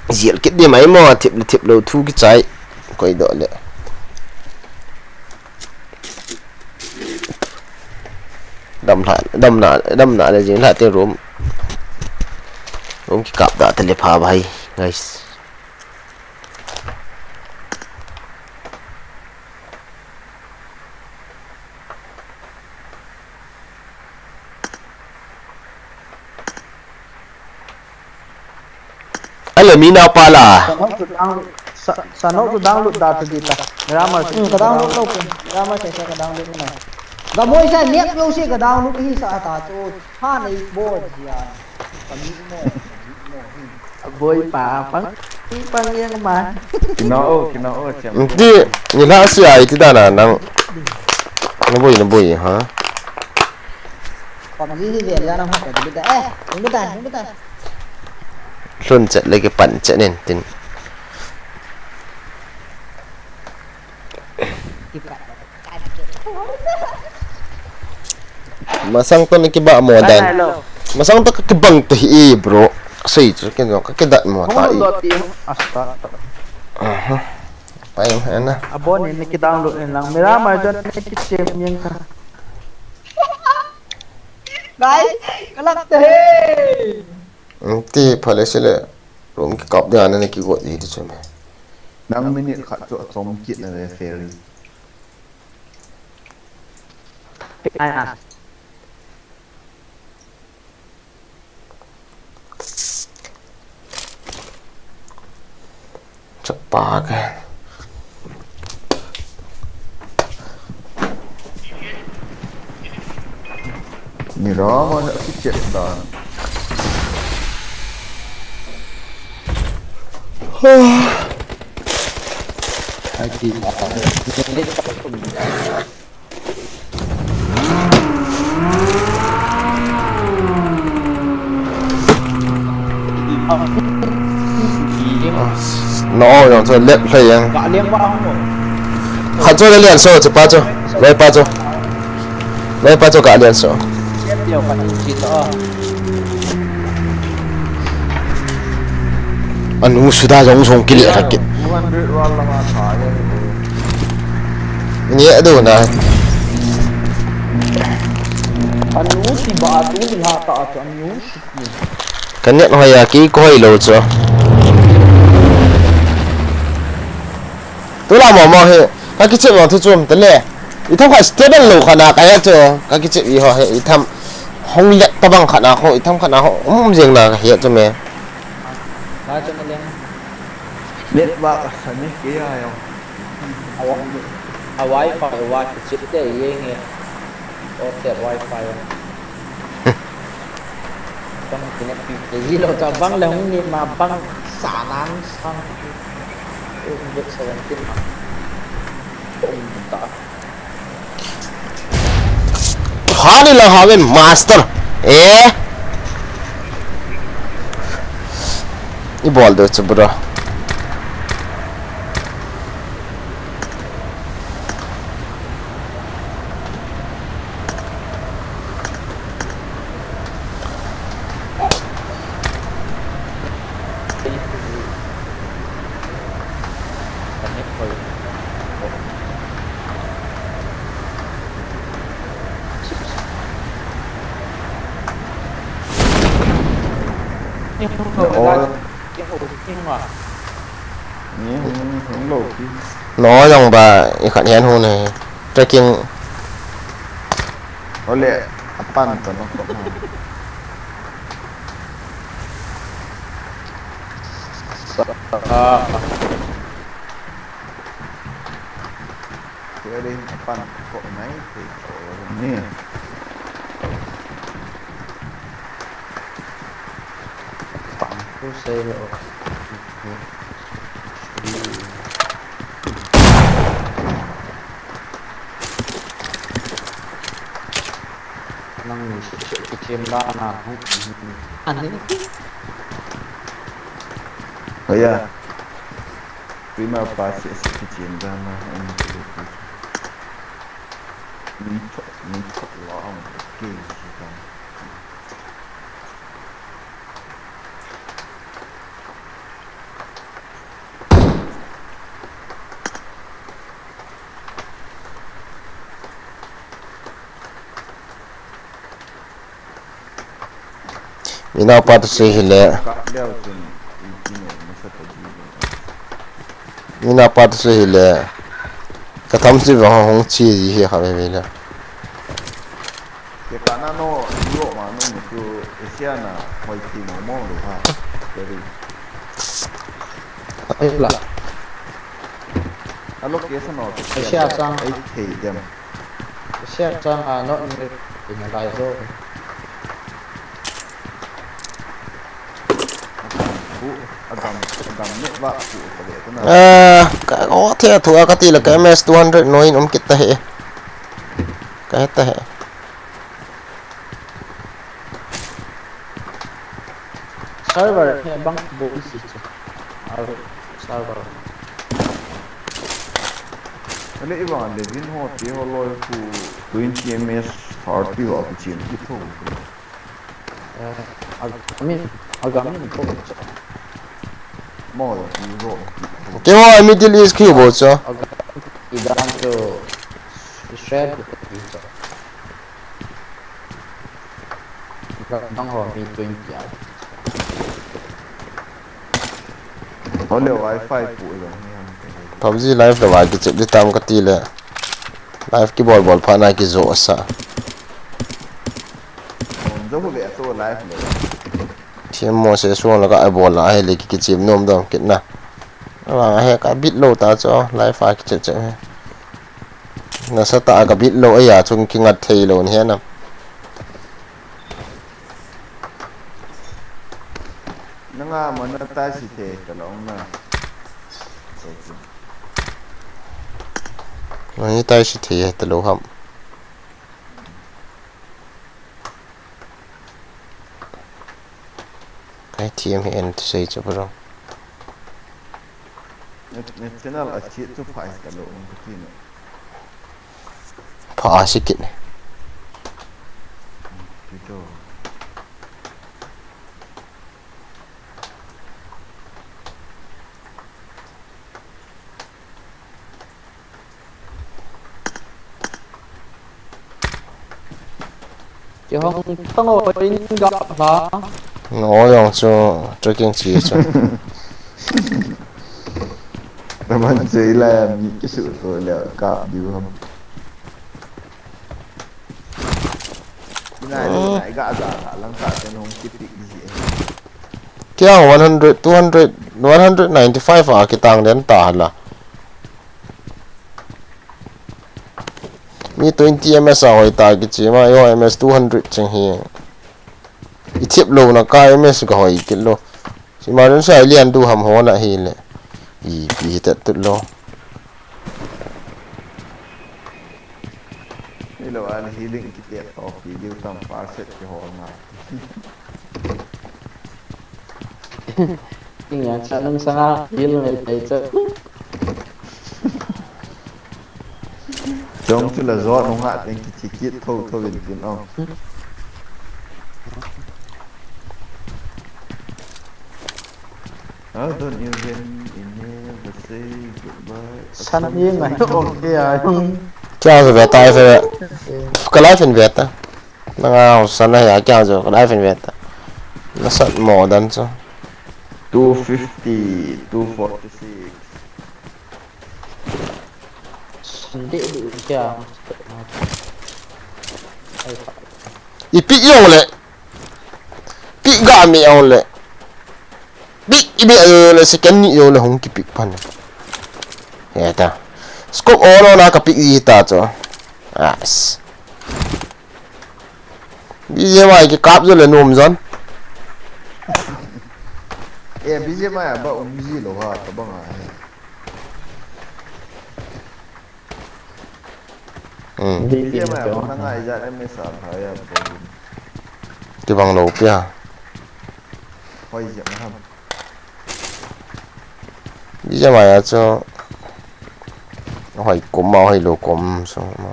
Jil kit di mai mo, thip le thip lou thu kichai. Koi do le. Dam hla, dam na, dam na le jing hla te room. Room kikap da te le pha bhai, guys. Ale mi nao pa la. Sanok chu down, sa-, sanok chu download da chu di ta. Miramar chu. Hmm, ka download lou pun. Miramar chu ka download na. Gamoi sa net lou si ka download hi sa ta chu. Ha nei bo jia. Ka mi mo, ka mi mo hi. Boi pa pang. Pang yang ma. Kino o, kino o, cham. Ti, ni la si ai ti da na nang. Na boi, na boi, ha? Pang ni ni ya na ha ka di da. Eh, ni da, ni da. Lhun chet le kipan chet nen tin. Masang toh na kibang mo dan. Masang toh ka kibang toh hi e, bro. Sei chu ken jong ka kidat mo ta e. Aha. Pai mo na. Abon ni ki download ni lang. Miramar chu ni ki chem yang ka. Guys, kalak te he. Ti phale sile. Room kikap ding a na kigot ji ti chu me. Nang minute khat chu achom kit na ve, Ferry. Ai, ai. Chapa ke. Miramar a kichep dan. No, jong chu lep hlei jeng. Khat chu le lian so chu pa chu. Loi pa chu. Loi pa chu ka lian so. Anu suda jong jong kile thak kit. Ni adu na. Anu ti ba tu ni ha ta chu anu. Ka net hoi a ki ko hoi lou chu. Tula mo mo hi. Ka kichep mo thu chum te le. I tham kha stable lou kha na ka he chu. Ka kichep i ho he i tham hong let ta bang kha na ho, i tham kha na ho. Um jeng na ka he chu me. Ka chu me leng. Net ba ka sa ni ke ya yo. A wi-, a wifi wa kichep te ye nge. O te wifi. Bang kine pi te hi lo ta bang le hung ni ma bang sa nan sang. U bek seventeen ma. Um ta. Phani lang haven master. Eh. I bol de chu bro. Lo jong ba, i khat hian hung ne. Trekking. Ole, apan to no ko. Kei ding a pan ko mai thei ko ni. Pan ko sei lo. Nang ni se se ki chem da na hung. Ani. Aya. Prima pa se se ki chem da na hung. Ni thot, ni thot lo ang ke si ta. Mina pa tu se hile. Mina pa tu se hile. Ka tham si va hong chi ji hi kha ve ve le. Ke ka na no, Europe ma no mi tu Asia na hoi ti mo mo lo ha. Very. Ai la. A location no. Asia sang. Ai thei dem. Asia sang a no ni in a lai zo. Adam, adam, adam ne va ku ka ve tu na. Ah, ka o the thu a ka ti la ka M S two hundred no in um kit ta he. Ka he ta he. Server he bang bo isi chu. Ar server. Ale i vang le vin ho ti ho loi ku twenty M S thirty ho ku chin ki tho. Eh, ag-, I mean, agam ni ko. Mo lo ki ro. Ke ho Middle East ki bo cho. Ag-, i dan cho. Share ko ki cho. Ka dang ho mi twenty a. Ole wifi pu lo ni ham. PUBG live lo wa ki chep di tam ka ti le. Live ki bol bol pha na ki zo sa. Zo ve to live lo. Thiam mo se suang la ka ai bol la ai le ki ki chep nom dam kit na. Wa he ka bit lo ta cho live a ki chep chep he. Nasa ta ka bit lo, aya chung ki ngat thei lo ni he na. Nanga mana ta si the ka lo na. Nanga ta si the ta lo ham. Kai T M N to say cho bro. Net, net channel a chi chu phai ka lo ang ka ti na. Pha a si kit ne. Kito. Kihong tango in ga pha. No, yong chu trekking chi chu. Naman chu ila mi kisu to le ka diu ham. Nai, nai, ga, ga, ga, lang ta, ten hong kipik ji. Kya one hundred, two hundred, one hundred ninety-five a kitang den ta hala. Mi twenty M S a hoi ta kichi ma, yo M S two hundred cheng hi. I thip lo na ka M S ka hoi kit lo. Si ma dun sa lian du ham ho na hi le. I pi hi tet tut lo. Ni lo an healing kit to pi diu tam par set ki hol na. King ya cha nang sanga heal me tai cha. Chong chu la zo nung a teng ki chi kit tho tho in tin ong. I don't even in here, but say goodbye. San ye ngai om ke a. Kya jo veta, ai fe. Ka live in veta. Nanga san ya kya jo ka live in veta. Na san mo dan so. Two fifty, two forty-six. San de du kya. Ai pa. Ipi yong le. Pick ga mi yong le. Pick ibe le second ni yong le hung ki pick pan. Heta. Scope on on a ka pick i ta cho. As. Bi je mai ki kap jo le nom jon. E bi je mai ba um ji lo ha ta bang a. Hmm. Bi je mai ba na ngai ja em sa ha ya ba. Ki bang lo pia. Hoi je ma ham. Bi je mai a cho. Hoi kum ma hoi lo kum so ma.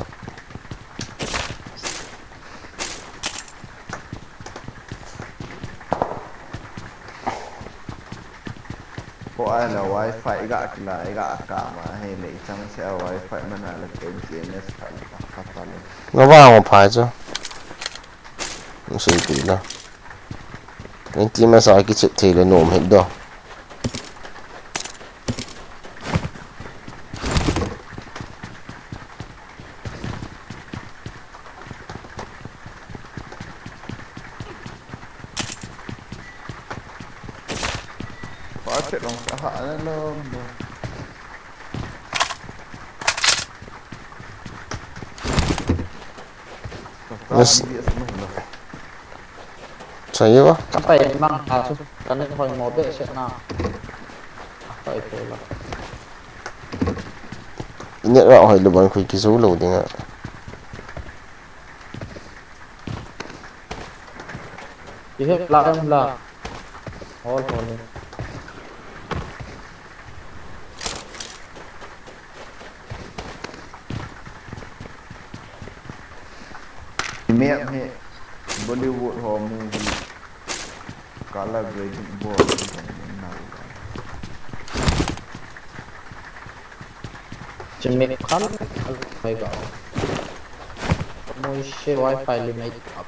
Ko ai la wifi ga kila ga ka ma he le chang se wifi mana le ten G M S ka le ka ka le. Nga ba ngo phai cho. Nsi ti la. Ten G M S a ki chip thei le nom het do. Pache long sa ha na long. Yes. Chaiye ba? Ka pai mang ha chu. Ka ne hoi mo be se na. Pai pe la. Net ra hoi lo ban khui ki zo lo ding a. Ki he la em la. Hol hol. Map hi Bollywood ho movie color grading bol na. Chimik khan, al phai ga. Moi se wifi limit up.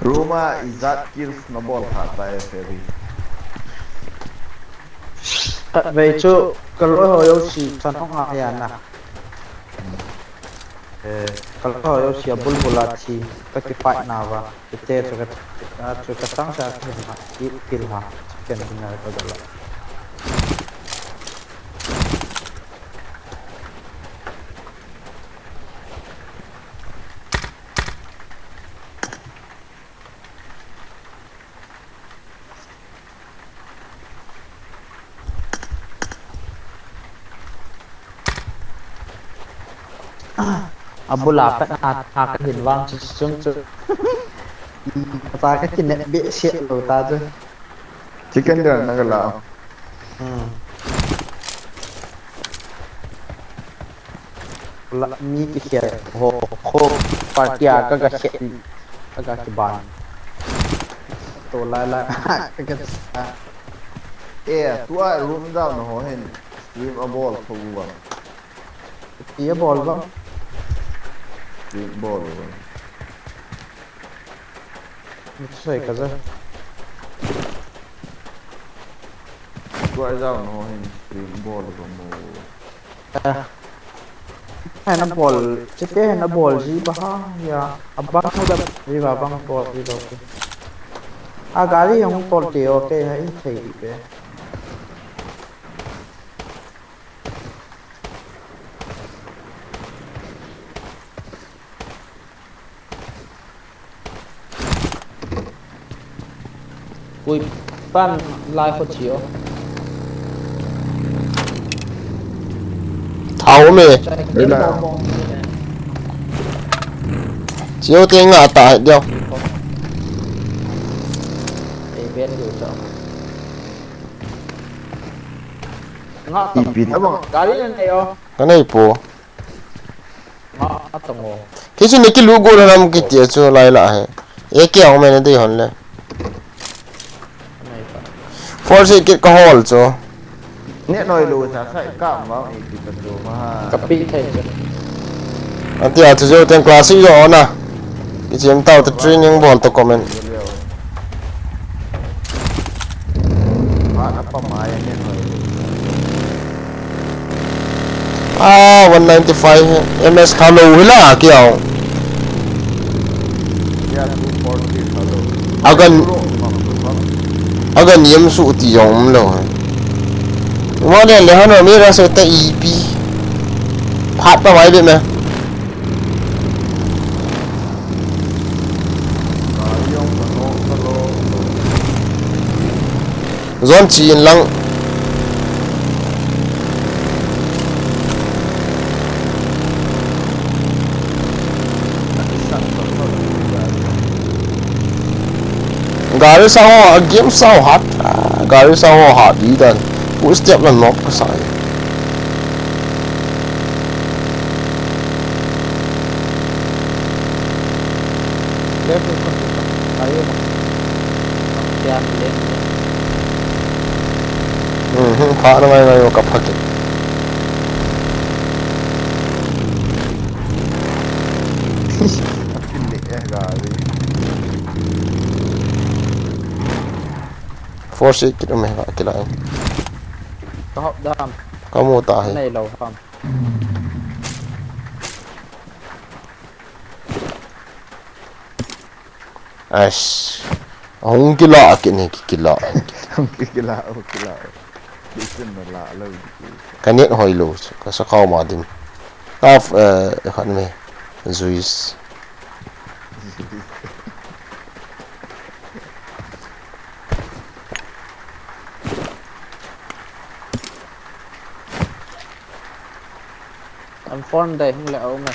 Ruma ijat kills na bol kha ta e Ferry. Khatvei chu ka loi ho jouse chan hung a ya na. Eh, ka loi ho jouse a bulbul a thi ka kipai na va. Kite chu ka, a chu ka chang sa ka hin ha, i pil ha, chicken dinner ka gala. Abul a pat na tha ka hin vang chu chung chu. Ta ka kinet behseh lou ta chu. Chicken dinner na ka la. Hmm. La mi kikhel ho ho party a ka ka khel ka ka kiban. To lai lai ka ka sa. Eh, tua room down ho hin stream a bol tho uva. Tia bol ba. Stream bol uva. Ni sai ka za. Tua down ho hin stream bol uva mo. Eh. Hena bol, chite hena bol ji ba ha ya. Abang da ji ba bang bol ji ba. A gari hung bol te o ke ha i thei di be. Ui, pan lai kho chio. Thao me. Chai, Rela. Chio te nga ta dio. Ei, ben dio cha. Nga ta. Ipi ta bang. Gari na nei o. Ka nei po. Nga atang o. Hichu ne kilu go lam kiti chu lai la he. Eke ong mena dei hon le. Force kit ka hol chu. Net noi lo sa sai ka ma e ki ta chu ma. Ka pi thei chu. Ati a chu jo ten class jo na. Ki chem tau ta training bol to comment. Ah, one ninety-five M S kha lo hi la kiau. Agan, agan yem su ti jong um lo. Mo le le hano mi ra se ta ipi. Phat pa mai be me. Zone chi in lang. Gari sa ho, a game sa ho hat. Ah, gari sa ho hat di dan. Footstep la nok ka sa. Mhm, pha na ngai ngai ka pha ke. Force kit um e ka kila. Ka hop dam. Ka mu ta hi. Nei lo ham. Ais. Hung kila kit ni ki kila. Hung kila, hung kila. Kisin na la lo. Ka net hoi lo, ka sa kau ma dim. Af, eh, khat me. Juice. An phone dai hung le au me.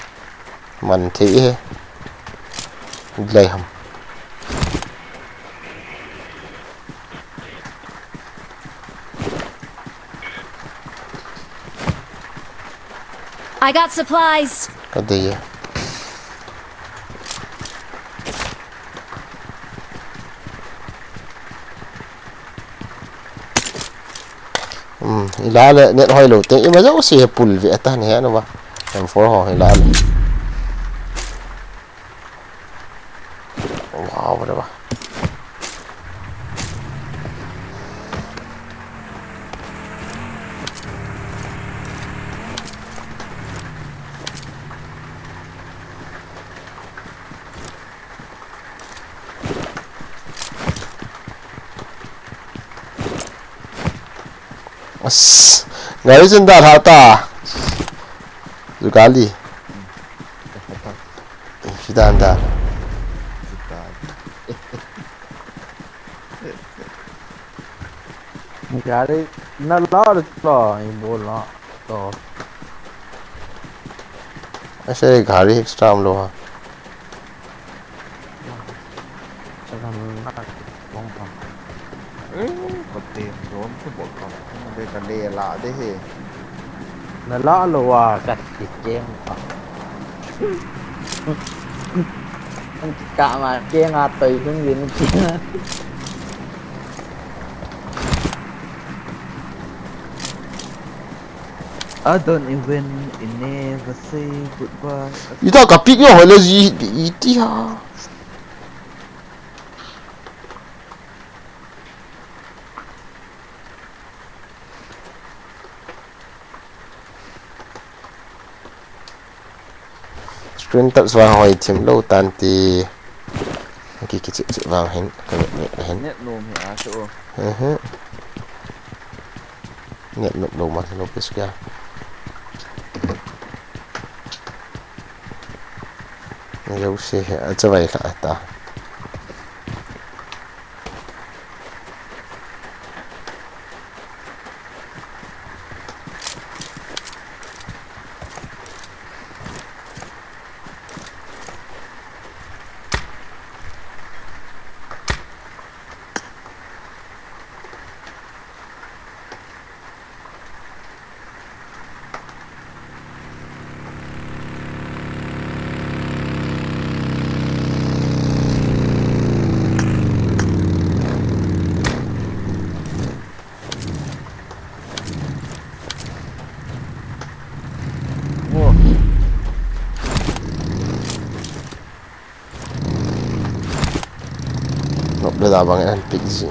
Man thei he. Dai ham. I got supplies. Ka dei e. Um, ila le net hoi lo te, ima jo si he pul ve ta ne he no ba. M four ho ila le. Wow, whatever. As, gari jin da tha ta. Ju gari. Sidan da. Gari na la lo, i bol na. To. Aise gari extra um lo ha. Chagan na bom bom. Eh, pati bom tu bol bom. Be ka le la de he. Na la lo wa ka ti kem pa. Ang ka ma ke nga toi dun yin ki. I don't even, I never say goodbye. Ita ka pick yo hole ji iti ha. Screen touch vang hoi thim lo tan ti. Ki ki chip chip vang hin, ka net net hin. Net nom hi a chu. Mhm. Net nom lo ma lo pis kya. Yo se he, a chavai la ta. Nop le da bang en pick ji.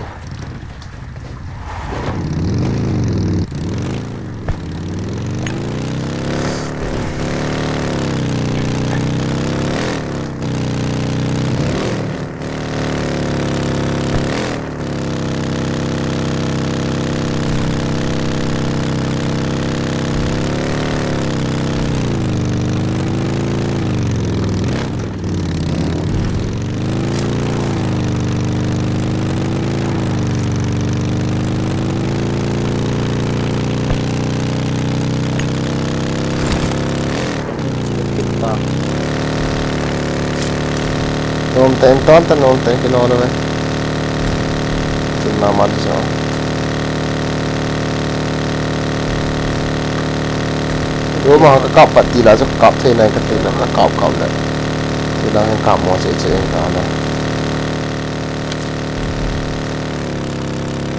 Nom teng ton ta, nom teng kilo le ve. Tin ma ma di sa. Roma ka kap pat ti la, chu kap thei nai ka ti la, ka kap kap le. Ti la ka kap mo che che ka na.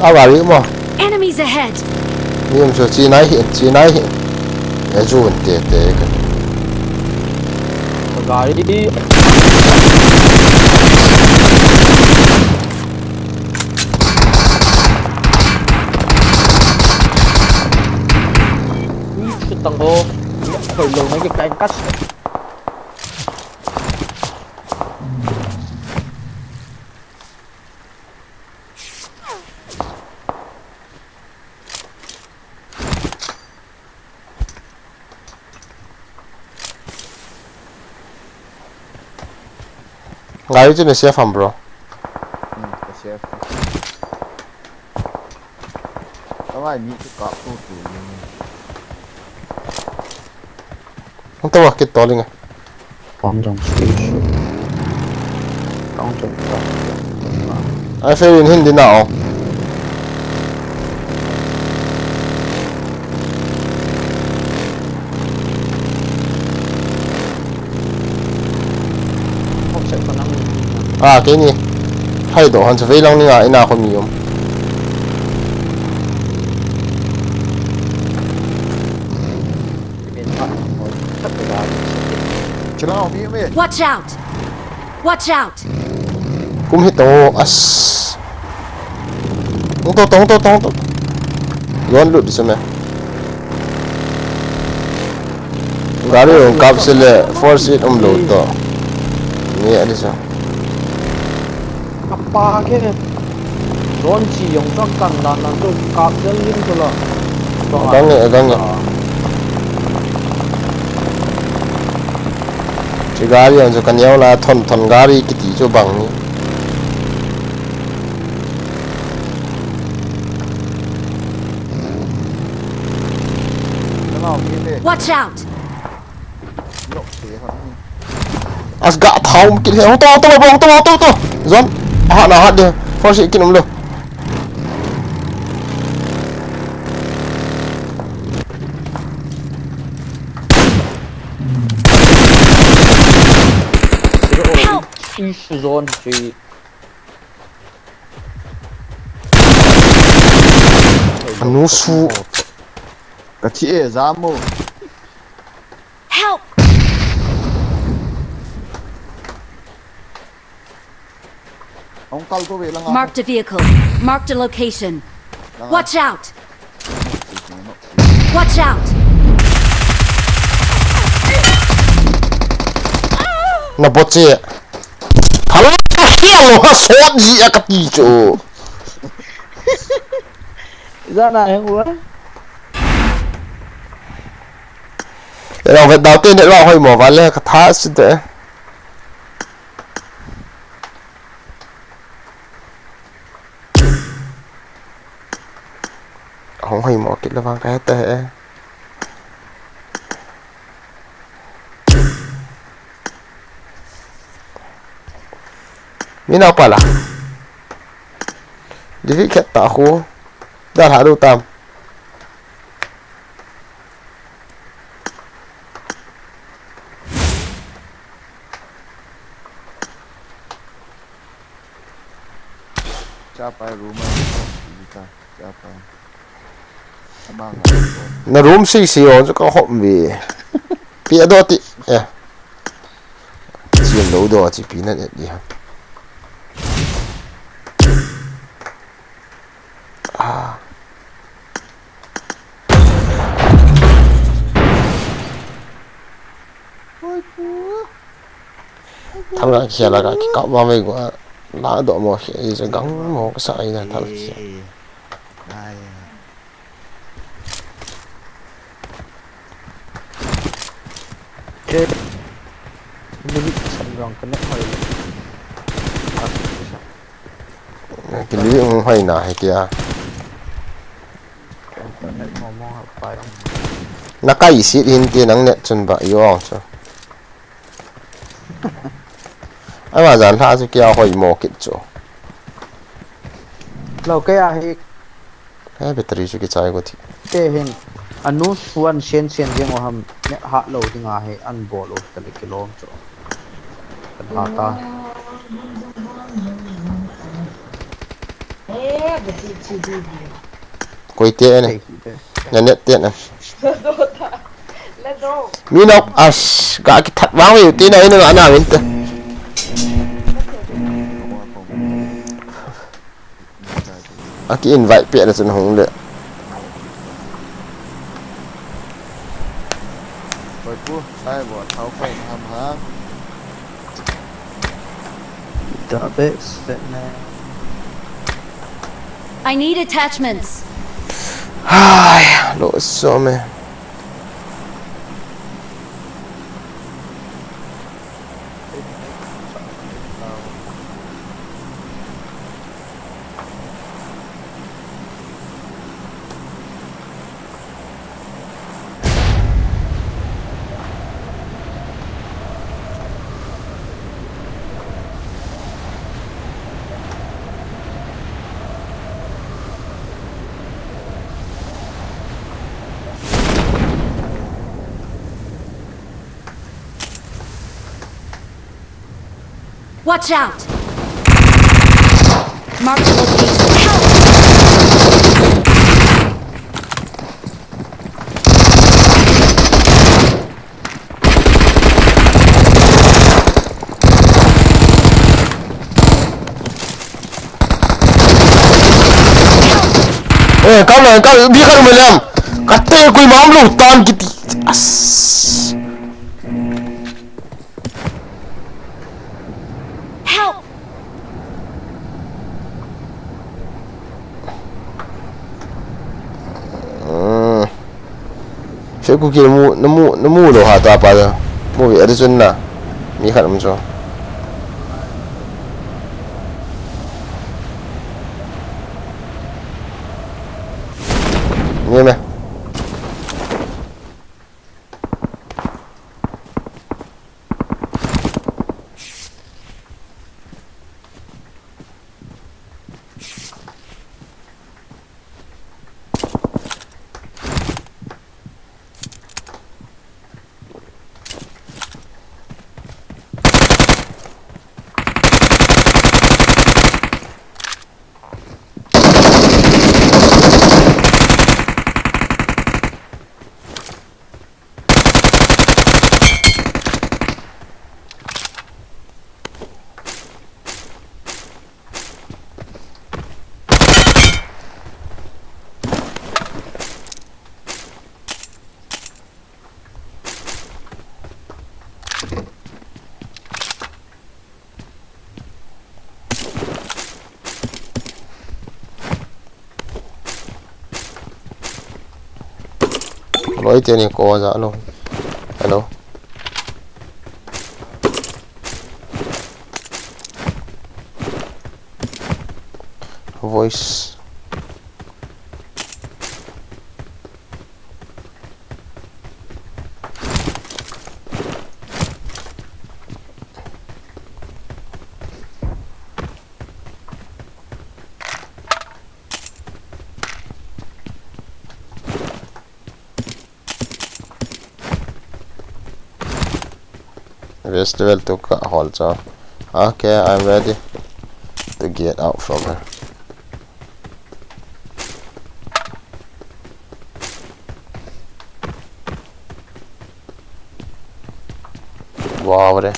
A gari mo. Enemies ahead! Ni um chu chi nai hi, chi nai hi. E chu un te te ka. Gari. Ui, sutang ho. Khoi lo na ke kai kas. Gari chu na safe ham, bro? Hmm, ka safe. Ka ngai mi chu kap tu tu. Hung tawh a kit tawling e. Pang jong station. Pang jong ta. Ai, fair in hin din a o. Hop sek pa nang. A, keini. Hai do han chu vei lang ni nga ina ko mi um. Watch out! Watch out! Kum hi to, as. Hung to, to, hung to, to, hung to. Yon lut di sum e. Gari hung kap se le, force it um lo to. Ni a di sa. Kapa ke. Don chi yong chang kan dan nan tu kap jel ling tu la. Adang e, adang e. Chi gari yong chu kan yau la thon thon gari kiti chu bang ni. Watch out! As ga thau kit he. Hung to, hung to, hung to, hung to, hung to. Zon. Aha, na hat de. Force kit um lo. Help! Ish, zone three. Anu su. Ka thi e, Zamo. Help! Hung kal to ve langa. Marked a vehicle. Marked a location. Langa. Watch out! Watch out! Na boche. Hala, ha, sot ji a ka ti chu. Zana heng ua. Ela vet dau te ne la hoi mo vale ka tha si de. Hung hoi mo kit le vang ka he te he. Mi nau pala. Divi khet ta khu. Dal ha du tam. Chapai room a, Vita, chapai. Amang a. Na room si si on ka hom vi. Pi a do ti. Ya. Siam lo do chi pi na di ha. Kamla khela ka kikap ma mai go. La do mo khe, i je gang mo ka sa i na thal khe. Ai. Che. Limit san rong ka net hoi le. Ki limit hoi na he kia. Net mo mo ha pai. Na kai sit hin ti nang net chun ba i ong chu. Ama jan lha chu kia hoi mo kit chu. Lo kei a hi. He battery chu kichai go thi. Te hin. Anu suan sen sen jeng o ham. Ne ha lo ding a hi an bol o ta le kilom chu. Kan ha ta. Koi te ne. Kei hi te. Na net te na. Mi nok as ga ki that wang wi ti na ina na win te. A ki invite pe na chun hung le. Koi pu, tai bo thau koi na ham ha. Da be se ne. I need attachments. Hai, lo so me. Watch out! Mark the location. Help! Eh, kau lah, kau, dia kan malam. Kata kui mam lu tan kiti. As. Help! Hmm. Fe ku ki mu, na mu, na mu lo ha ta pa da. Mu ve ari chun na. Mi khat um chu. Ni me. Hello, ite ni ko ja, hello. Hello. Voice. Festival tu ka hol cho. Okay, I'm ready to get out from here. Wow, re.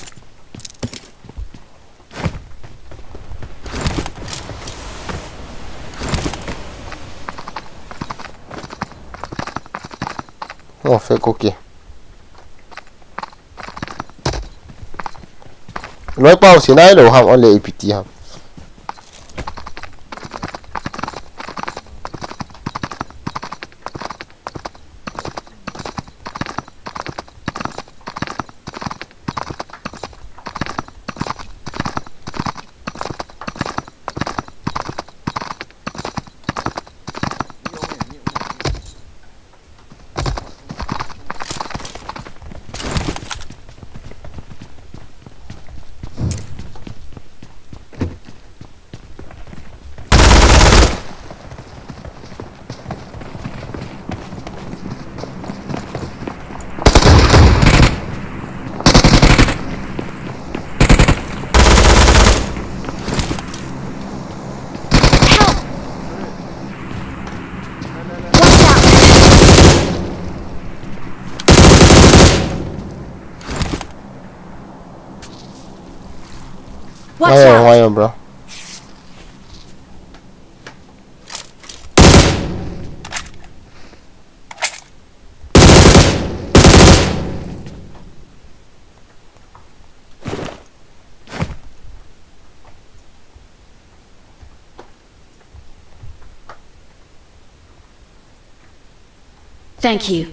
Oh, fake cookie. Loi pau si nai lo ham, ole ipiti ham. Watch out! Why, why, bro? Thank you.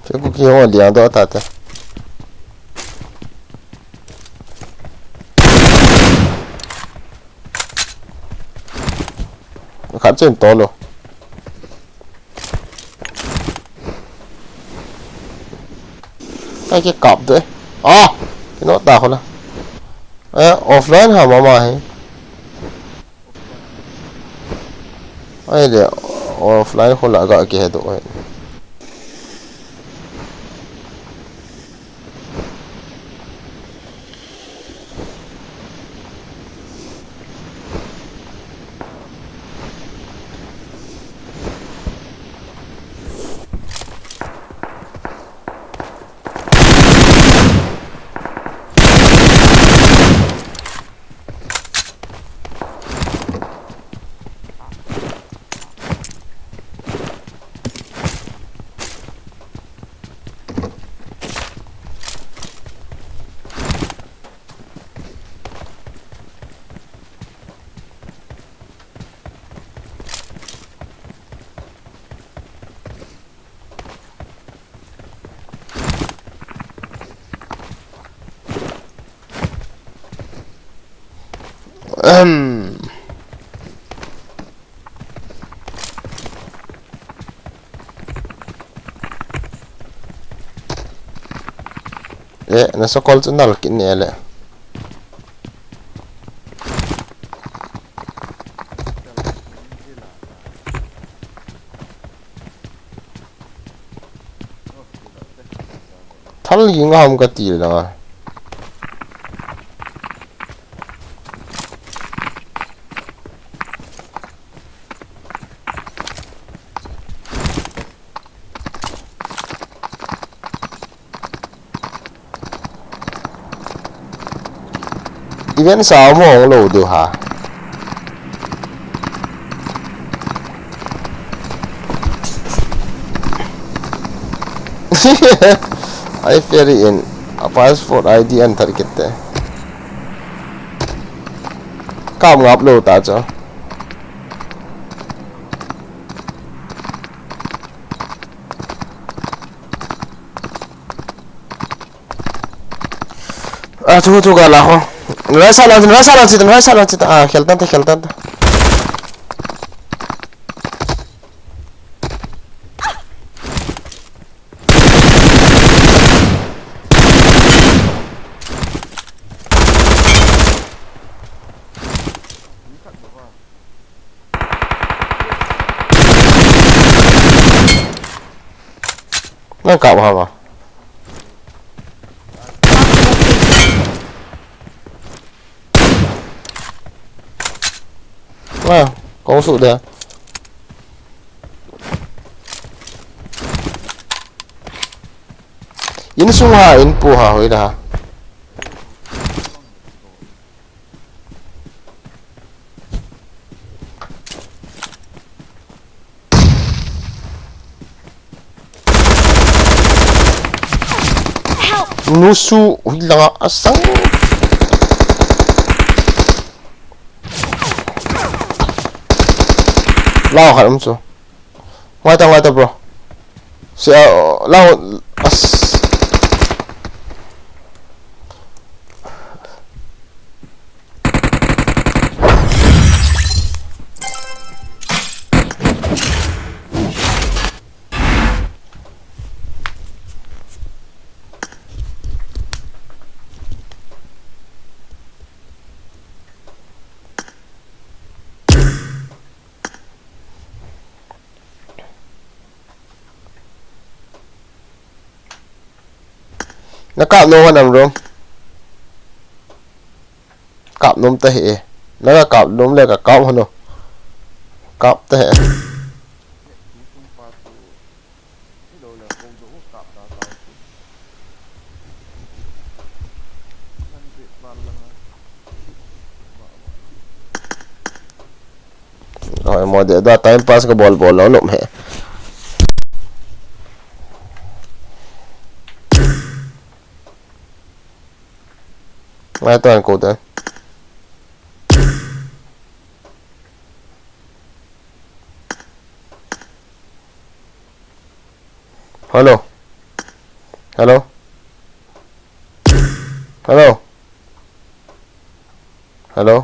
Che ku ki ho liang do ta te. Khat chen to lo. Ai ke kap de. Ah, kino ta ho la. Eh, offline ha mama he. Ai le, offline ho la ga ke he do ai. Ahem. Eh, na sakol chu nal kit ne le. Thal ging ham ka ti le na. Event sa mo ong lo du ha. Ai ferry in a passport I D an thar kit te. Kam ngap lo ta cho. Ah, chu, chu, gala ho. Rasa lang, rasa lang, rasa lang, ah, khel tan te, khel tan te. Nang kap ham a? Wa, kong su de. Insung ha, inpu ha, hoi da. Nusu, hui langa asang. Lao khat um chu. Ngai ta, ngai ta, bro. Si, ah, lao, as. Na kap nom ham, bro? Kap nom ta hih e. Na kap nom le ka kap hon o. Kap ta hih e. Oi, mo de da time pass ka bol bol lo nom he. Ngai ta ko de. Hello. Hello. Hello. Hello.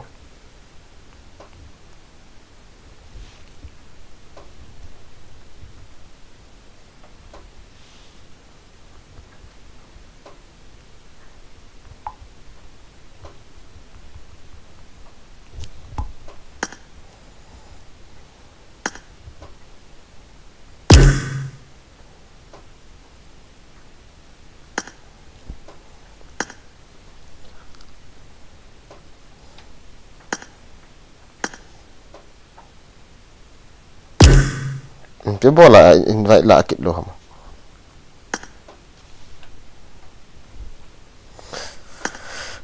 Ipi bol a invite la kit lou ham.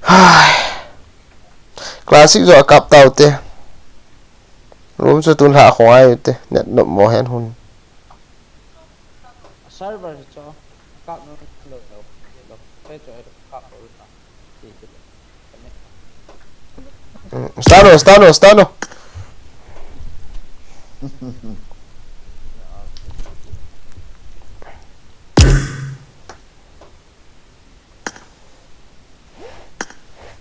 Hai. Classic jo kap tau te. Room chu tun lha khong ai te. Net nop mo hen hun. Server chu kap no lo lo. Lo. Pe chu kap lo ta. Stano, stano, stano.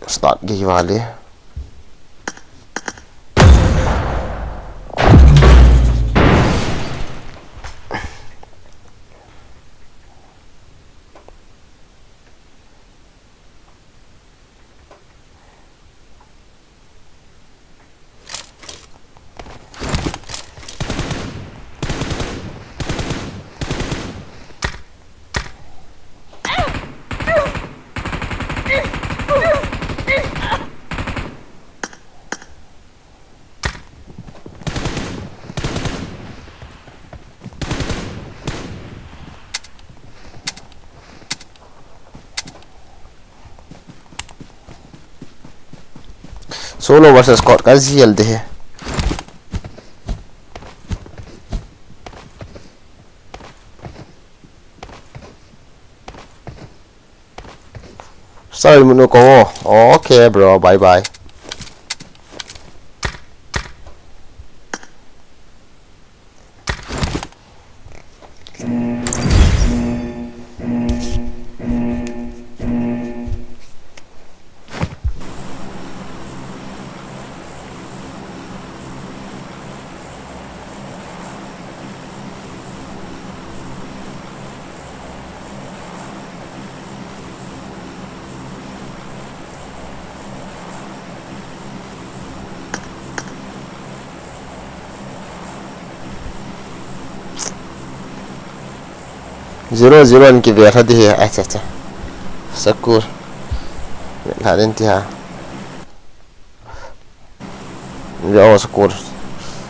Start gei vale. Solo versus squad ka jil de he. Sorry, munu ko. Okay, bro. Bye bye. Zero zero in kive lha di hi. Acha, acha. Sakur. Lha den ti ha. Ve o, Sakur.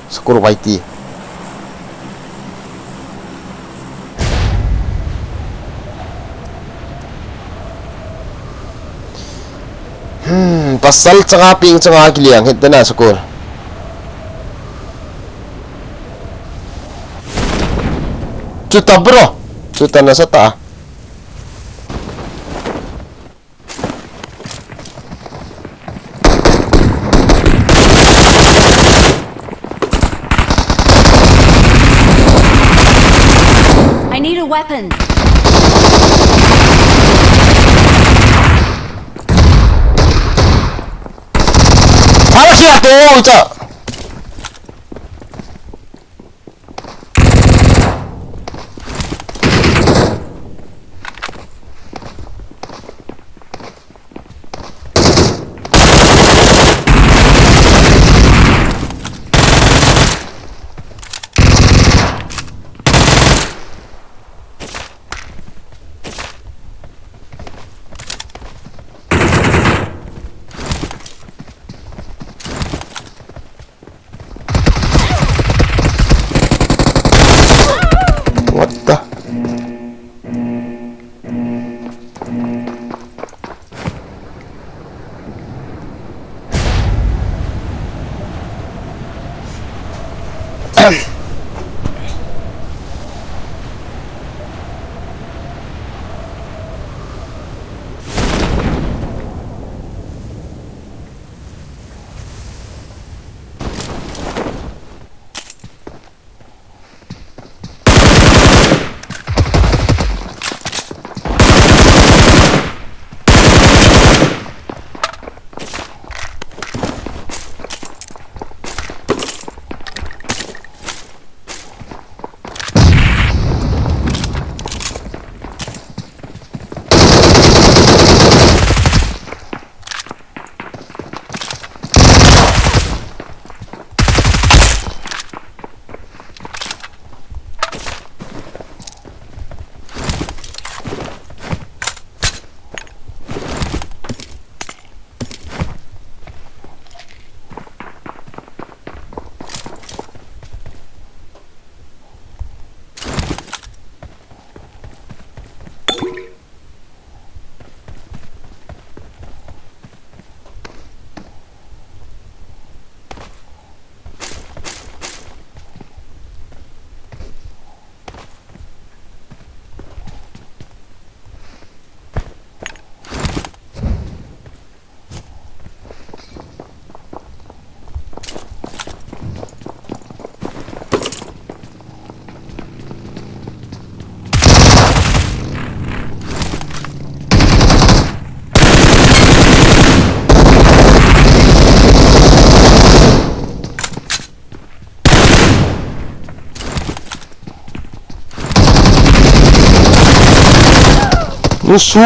Sakur Y T. Hmm, pasal changa ping changa kiliang hit na, Sakur. Chuta bro. Chuta na sata. I need a weapon. Para siya to, ita. What the? Nusu.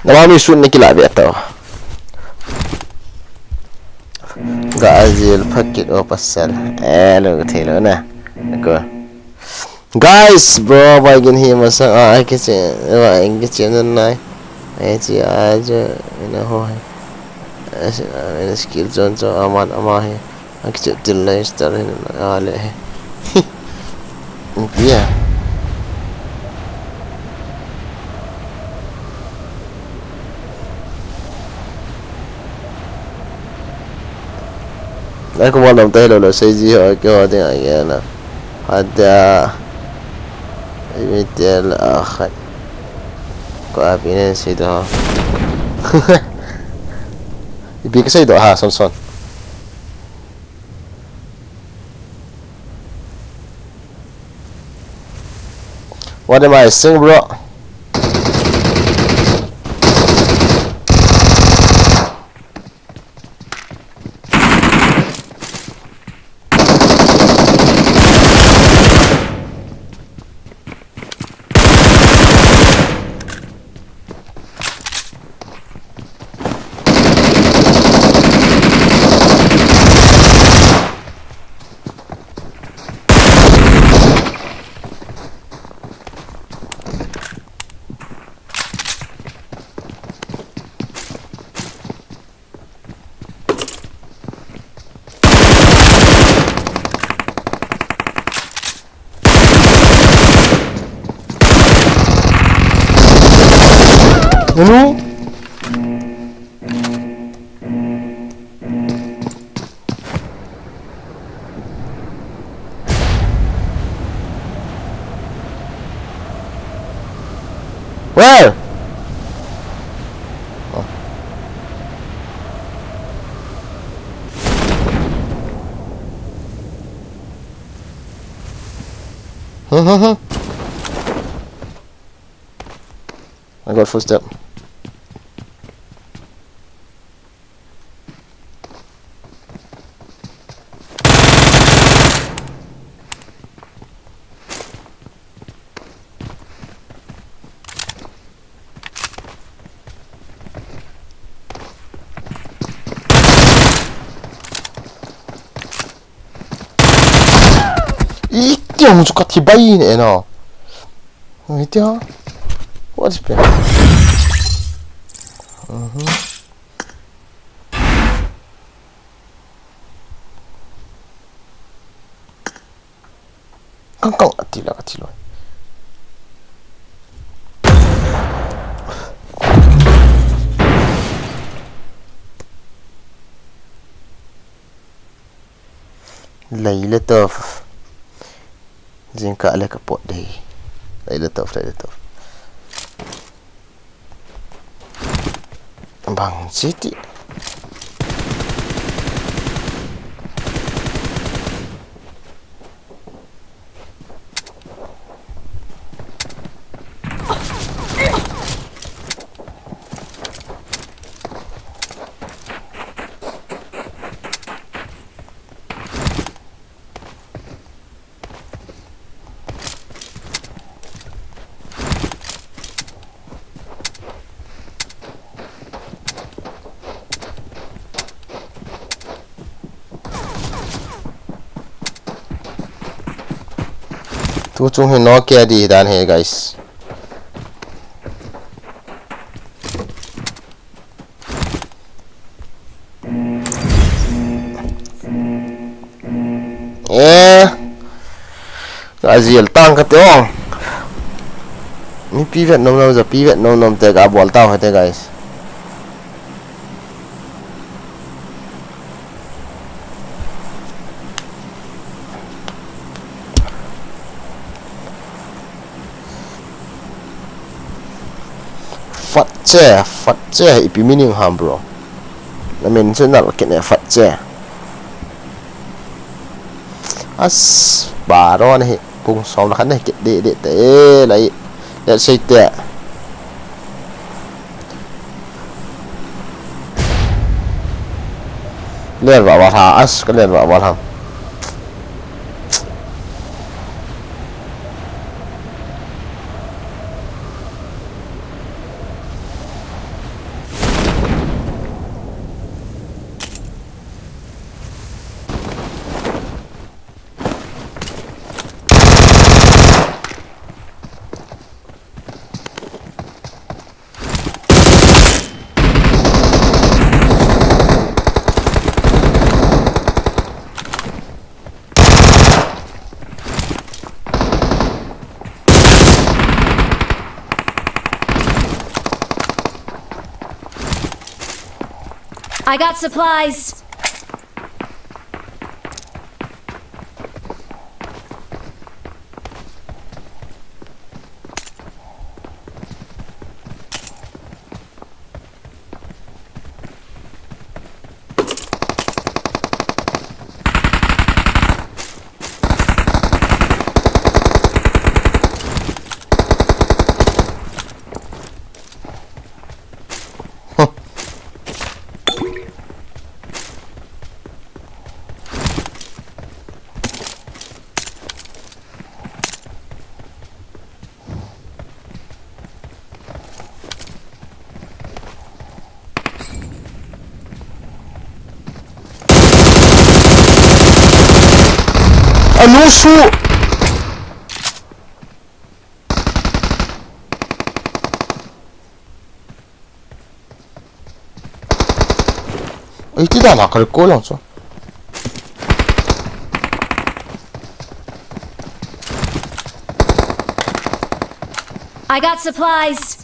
Nama mi sun na kila ve tau. Ga ajil phakit o pasal. Eh, lo thei lo na. Ko. Guys, bro, bai gin hi masang a, ai kichi, bai gin kichi nan nai. Ai chi a jo, ina ho hai. Ai si, ai skill zone jo aman ama hi. Ai kichi til lai star hin a le hi. Pia. Ai ko mo nom te lo lo sei ji ho ke ho ding a ke na. Hada. Ai mi te la a khat. Ko a pi ne sei do. Ipi ka sei do ha, son son. What am I saying, bro? Hello? Where? Oh. Hmm, hmm, hmm. I got footstep. Ih, kya mucho kathi bai ne no. Ih, kya? What is pen? Mhm. Kang kang ati la kati lo. Laila tof. Jingkah le ka pot dei. Laila tof, laila tof. Bang siti. Tu chung hi no kya di dan he, guys. Eh. Ka jil tang kate o. Mipi vet nom nom, japi vet nom nom te ka bol tau hite, guys. Fatche, fatche, ipi meaning ham, bro? Na min chu nal kit ne, fatche. As, baron hi, pung som na khan ne, kit de de te, lai, let's say te. Len va va tha, as, ka len va va tha. I got supplies. Anu su. Ei, ti dan a ka recall lang chu. I got supplies.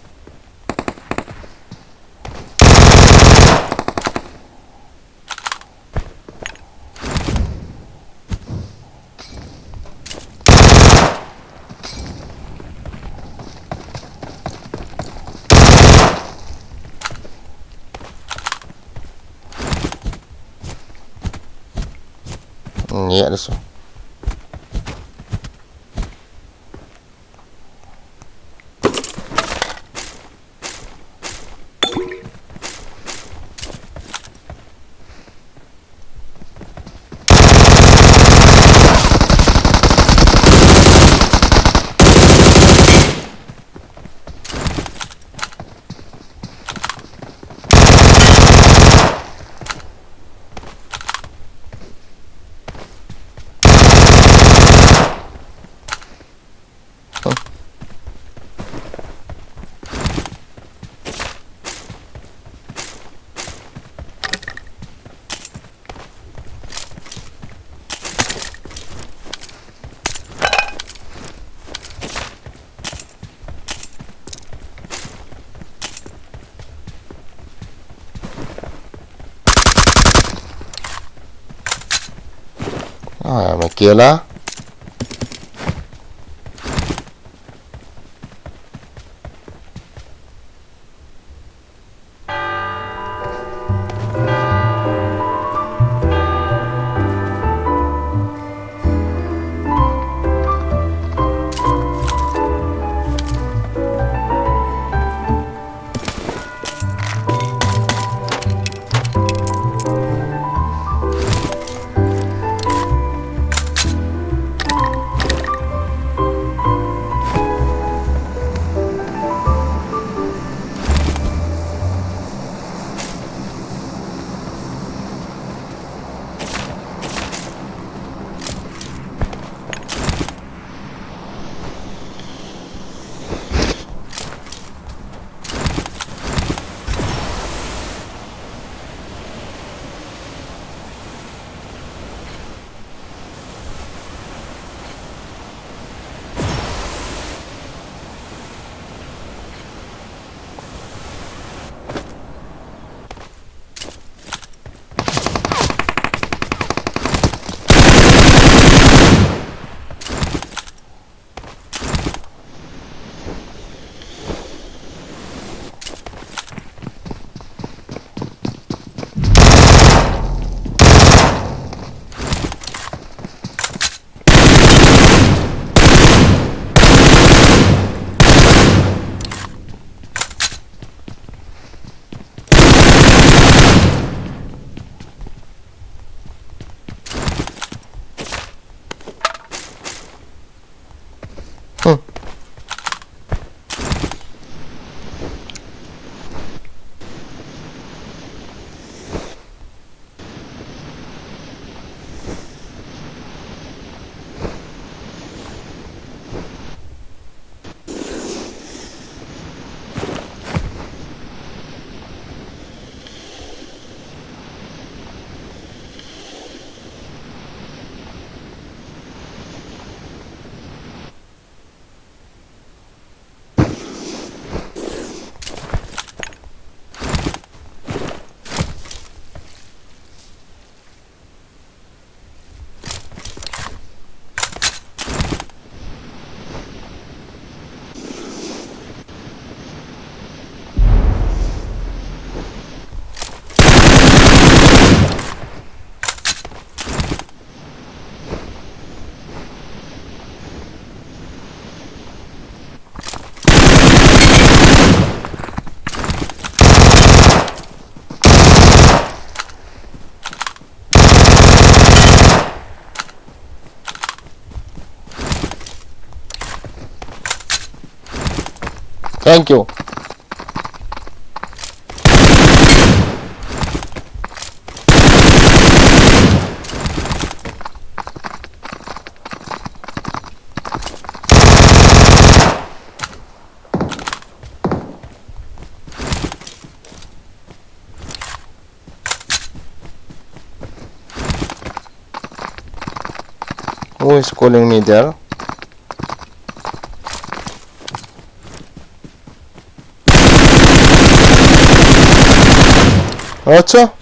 Ngiah deh su. Ah, me kela. Thank you. Who is calling me there? Acha.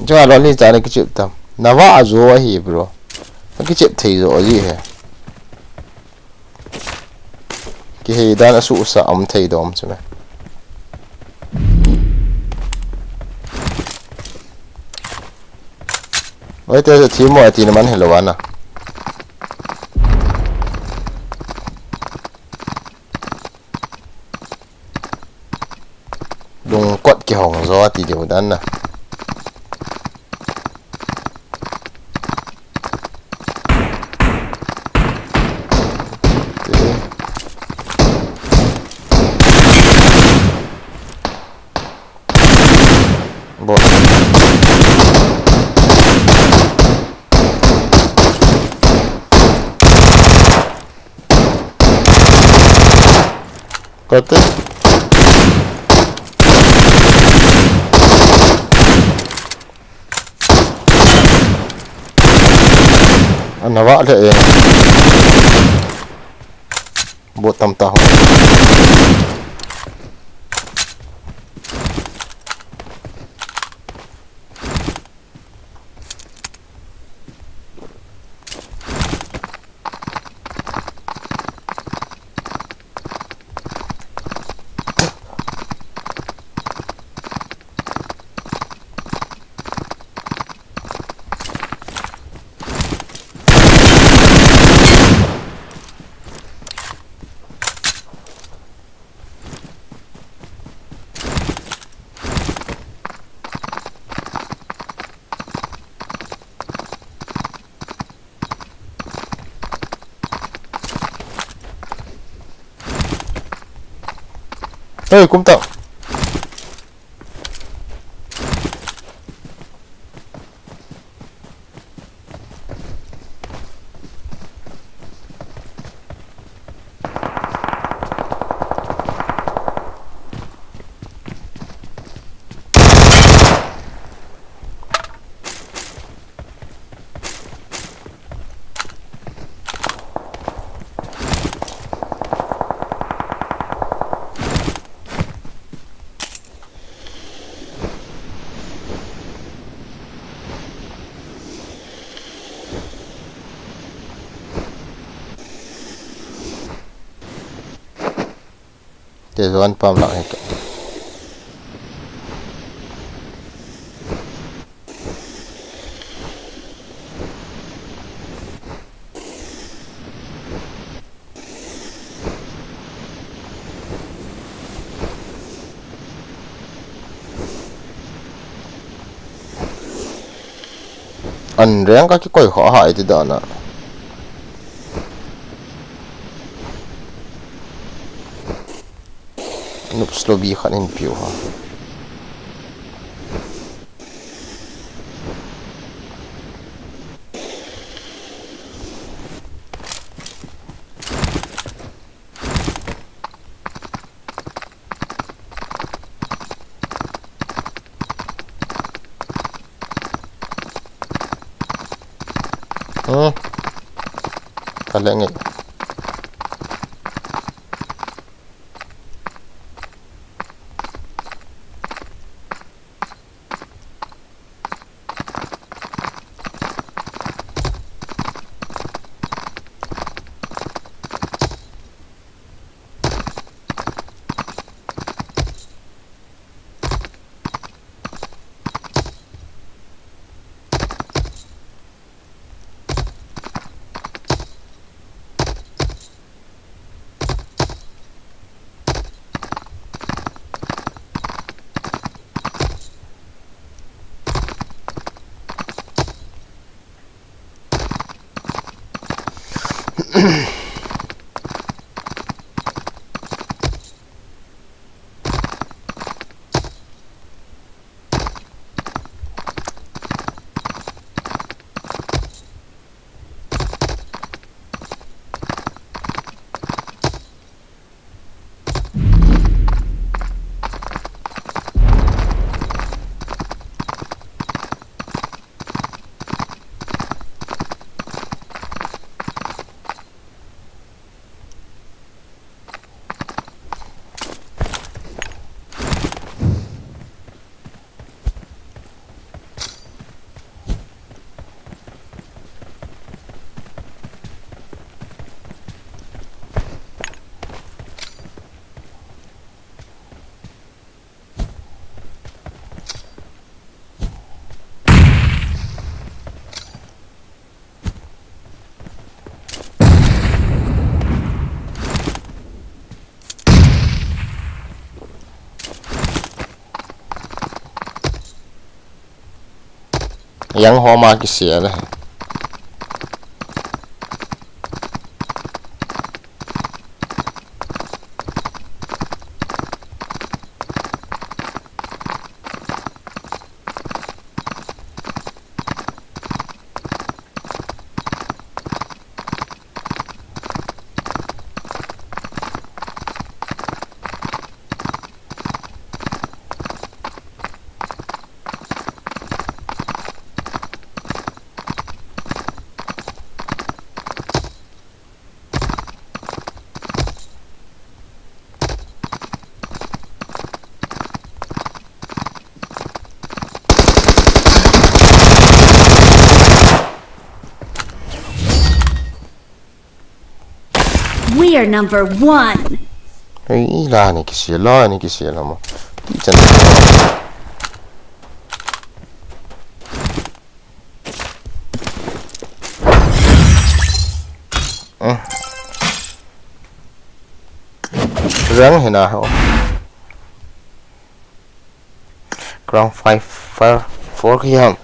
Chunga lon li cha na kichep tam. Na va a jo ahi, bro. Na kichep thei jo ahi he. Kihei dan a su sa um thei dom chu me. Oi, te thi mo ati na man hello ana. Lungkot kihong jo ati diu dan na. Bot. Kate. Ana va le e. Bot tam ta ho. Hey, kum tao. Te zon pam lang he ke. An reng ka kikoi kha ha iti dana. Noobs lobby khat in piu ha. Hmm. Ka leng e. Yang ho ma kisia le. We are number one. Ei, la ni kisia, la ni kisia la mo. Ti chan. Eh. Rang hina ho. Ground five, four, four kiyam.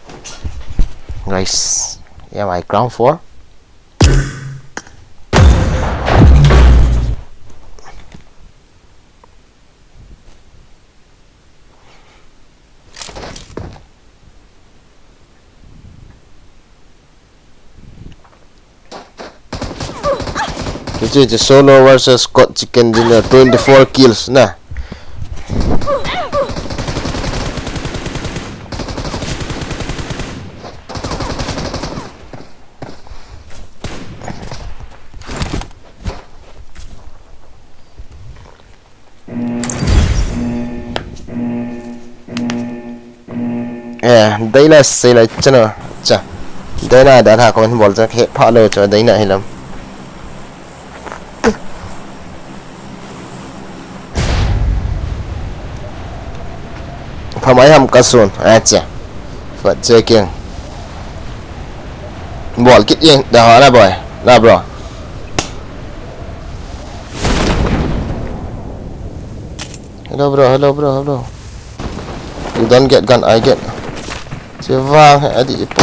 Guys, yeah, my ground four. Hiche, hiche solo versus squad chicken dinner, twenty-four kills na. Eh, Dana sei lai chana. Cha. Dana da tha comment bol cha, he pha lo cha, Dana hilam. Phamai ham kasun. Acha. Fat checking. Bol kit ing. Da ha na boy. Na bro. Hello bro, hello bro, hello. You don't get gun, I get. Che vang he adi ipo.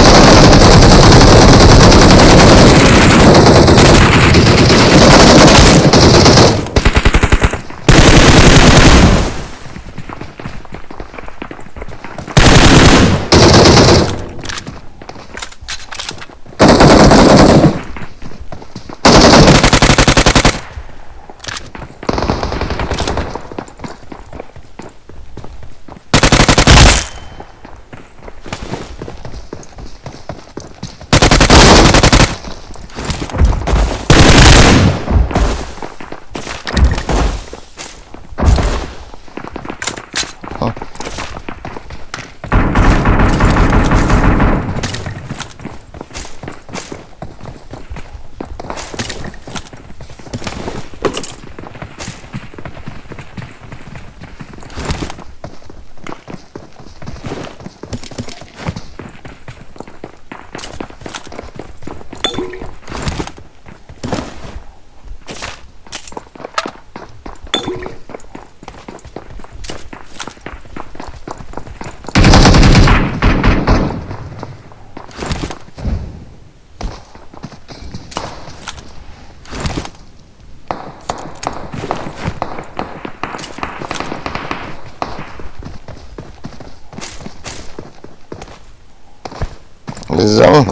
Zong.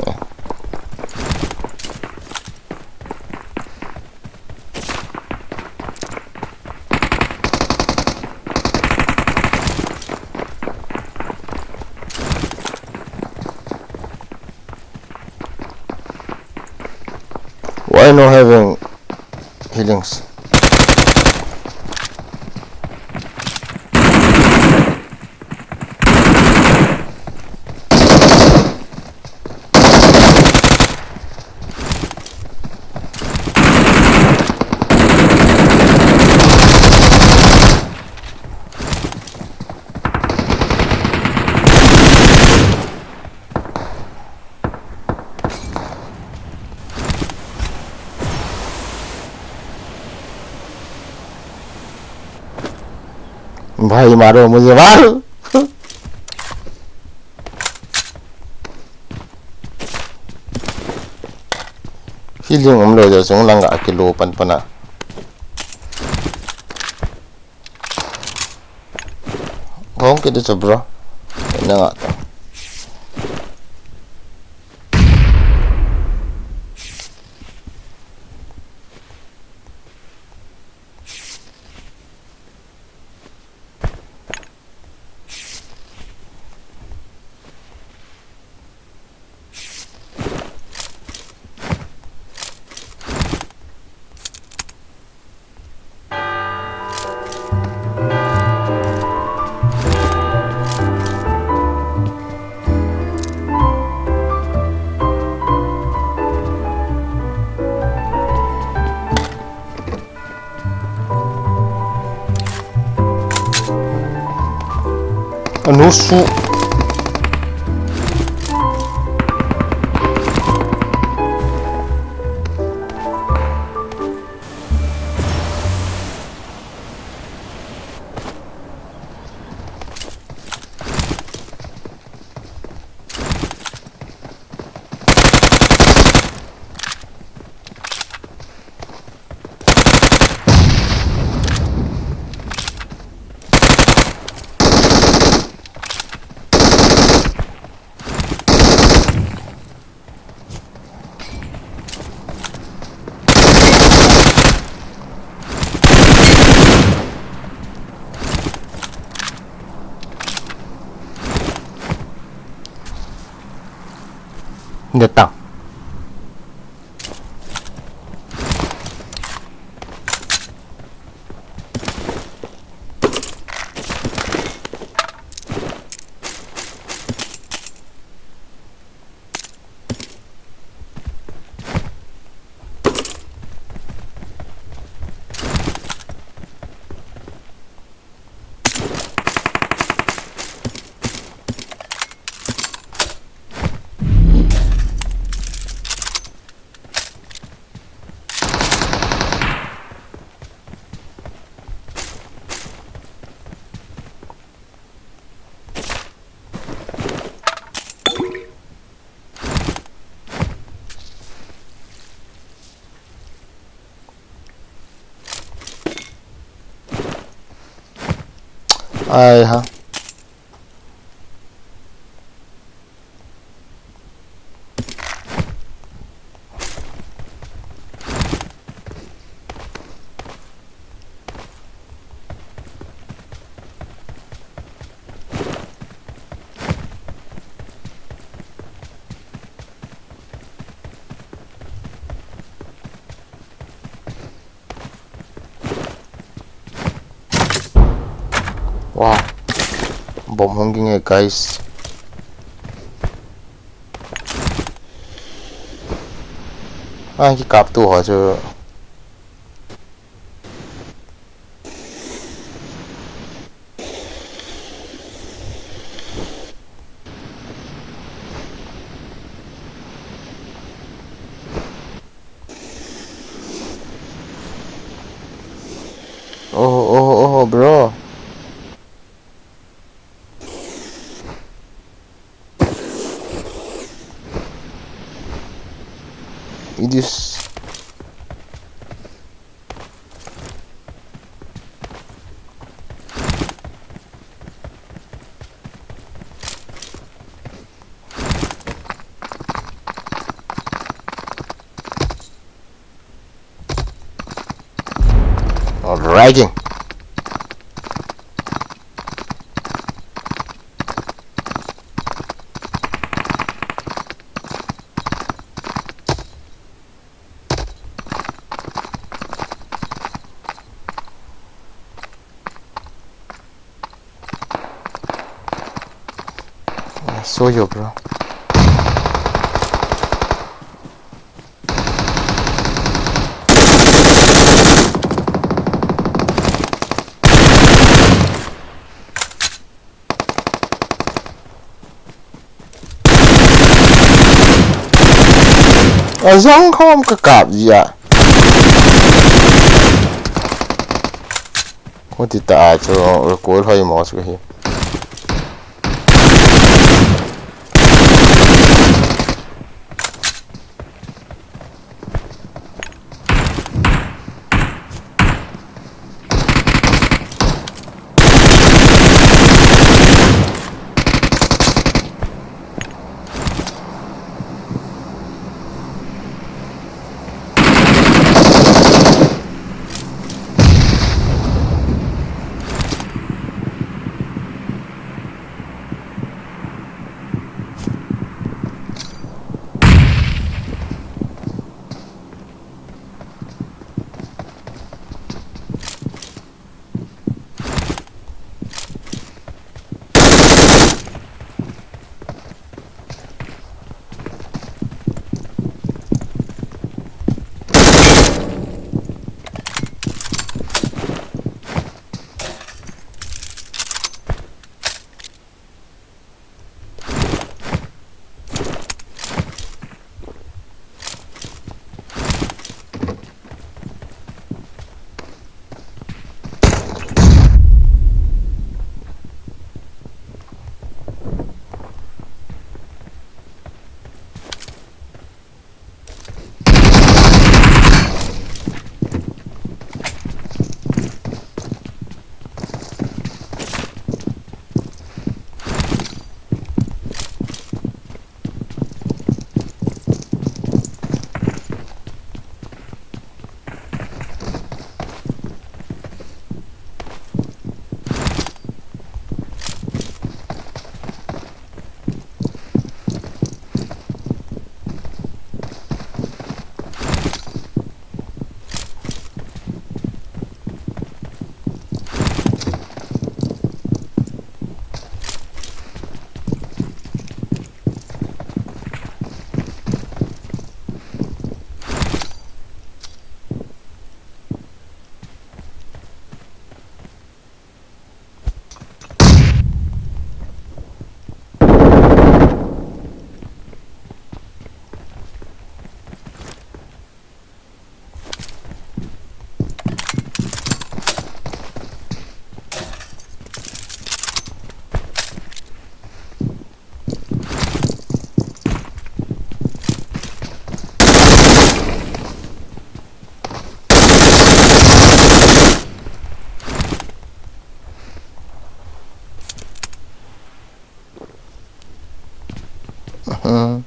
Why not having healings? भाई मारो मुझे, मारो। Healing umlou jeh chun lang ga kilo pan pan a. Hong kiti chu bro. Nanga ta. Anusu. Datang. Ai ha. Wow. Bomb hung ging e, guys. Ai, kikap tu ho chu. Oh, oh, oh, bro. It is. Alrighty. I saw you, bro. Ajang khom kakap jia. Khuti ta a chu recoil hoi mo chu hi. Mhm.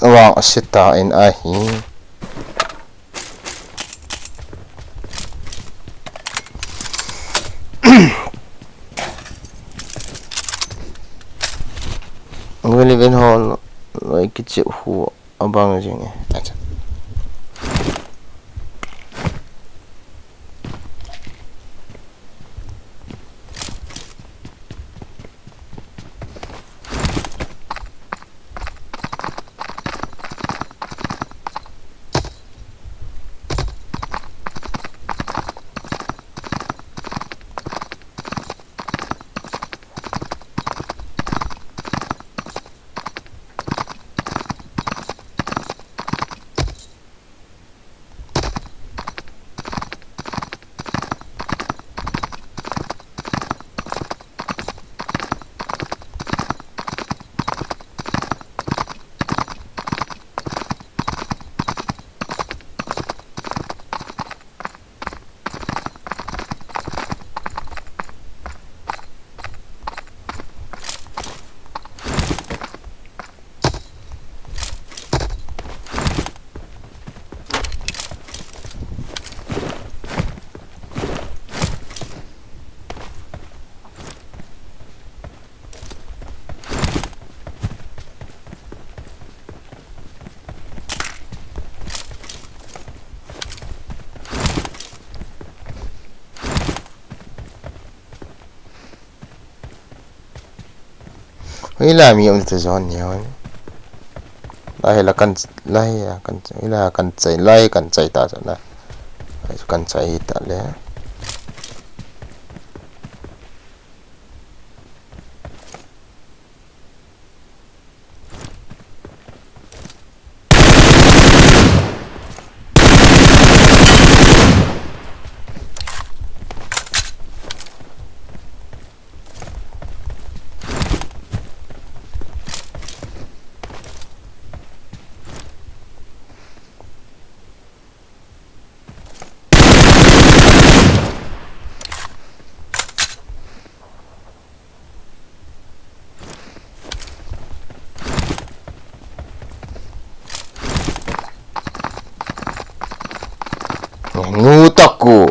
Awang asita in ahi. Ngui living hall, like, kichep hu. Abang jing e. Acha. Hoilai mi um te zon ni hon. Lai la kan, lai la kan, hoilai kan chai, lai kan chai ta sa na. Lai kan chai ta le. Nu taku.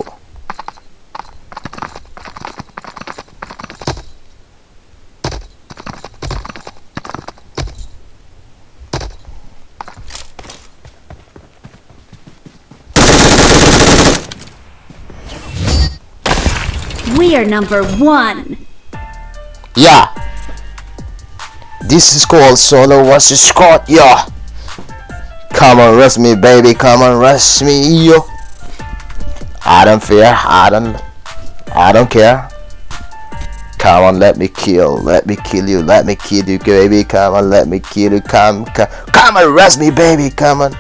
We are number one. Yeah. This is called Solo versus Squad, yeah. Come on, rush me, baby. Come on, rush me, yo. I don't fear. I don't. I don't care. Come on, let me kill. Let me kill you. Let me kill you, baby. Come on, let me kill you. Come, come, come on, rush me, baby. Come on.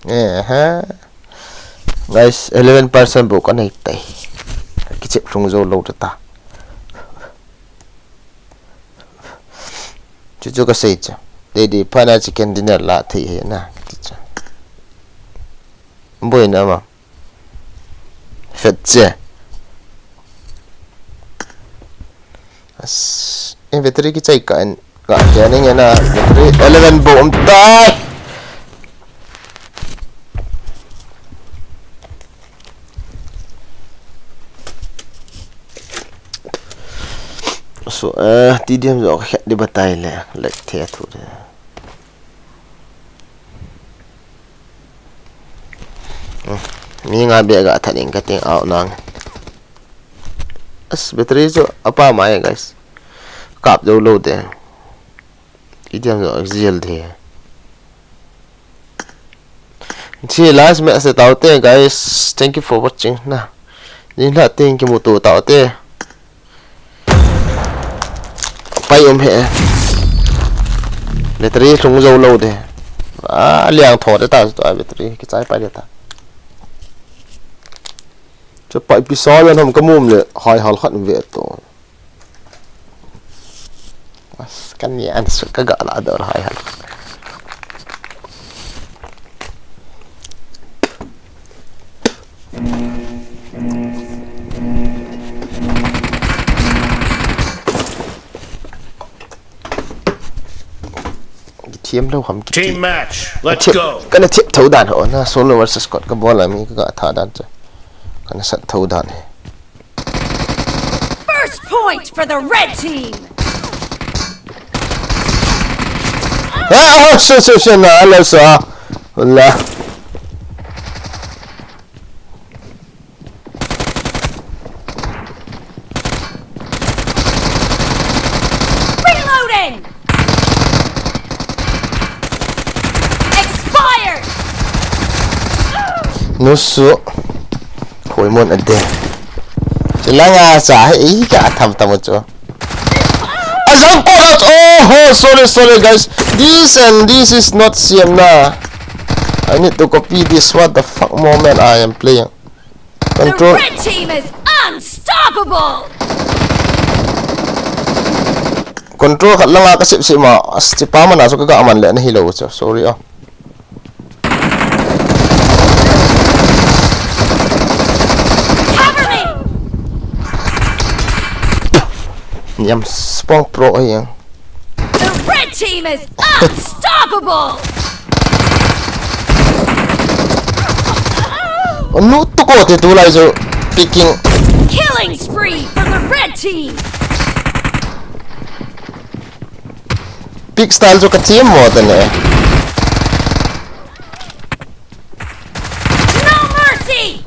Eh, ha. Guys, eleven percent bou kanei tai. Kichep lhung jou lou ta. Chuchu kasei chu. Lady, phat na chicken dinner la thei hi na, ti chu. Boina ma. Fet che. As, inventory kichai ka in, ka ke ning na, inventory eleven bou um tai. So, eh, T D M jo khet di batai le, lek the thu de. Hmm, mi nga be ga that in ka ting out nang. As battery jo apa mai, guys. Kap jou lou de. Idiam jo jil de. Chi last match se tau te, guys. Thank you for watching na. Ni la ting kimuto tau te. Pai um he. Battery lhung jou lou de. Ah, liang tho de ta, to a battery, kichai pai de ta. Chu pai pi sa yan ham ka mum le, hai hal khat ve to. As, kan ni an su ka ga la dor hai hal. Thiam lo ham ki. Team match. Let's go. Kana thiam tho dan ho na, solo versus squad ka bol a mi ka tha dan cha. Kana sat tho dan he. First point for the red team. Ah, oh, shit, shit, shit, na, ala sa. Wala. Reloading! Expired! Nusu. Hoi mon ade. Chilanga sa he, i ka tham tam chu. Asam ko, oh, sorry, sorry, guys. This and this is not same na. I need to copy this. What the fuck moment I am playing. Control. The red team is unstoppable. Control khat langa ka sip sip ma. As, chipa mana chu ka ga man le na hi lo chu. Sorry ah. Cover me. Niam spong pro ai yang. The red team is unstoppable. Anu tu ko te tu lai jo picking. Killing spree for the red team. Pick style jo ka team mo te ne. No mercy.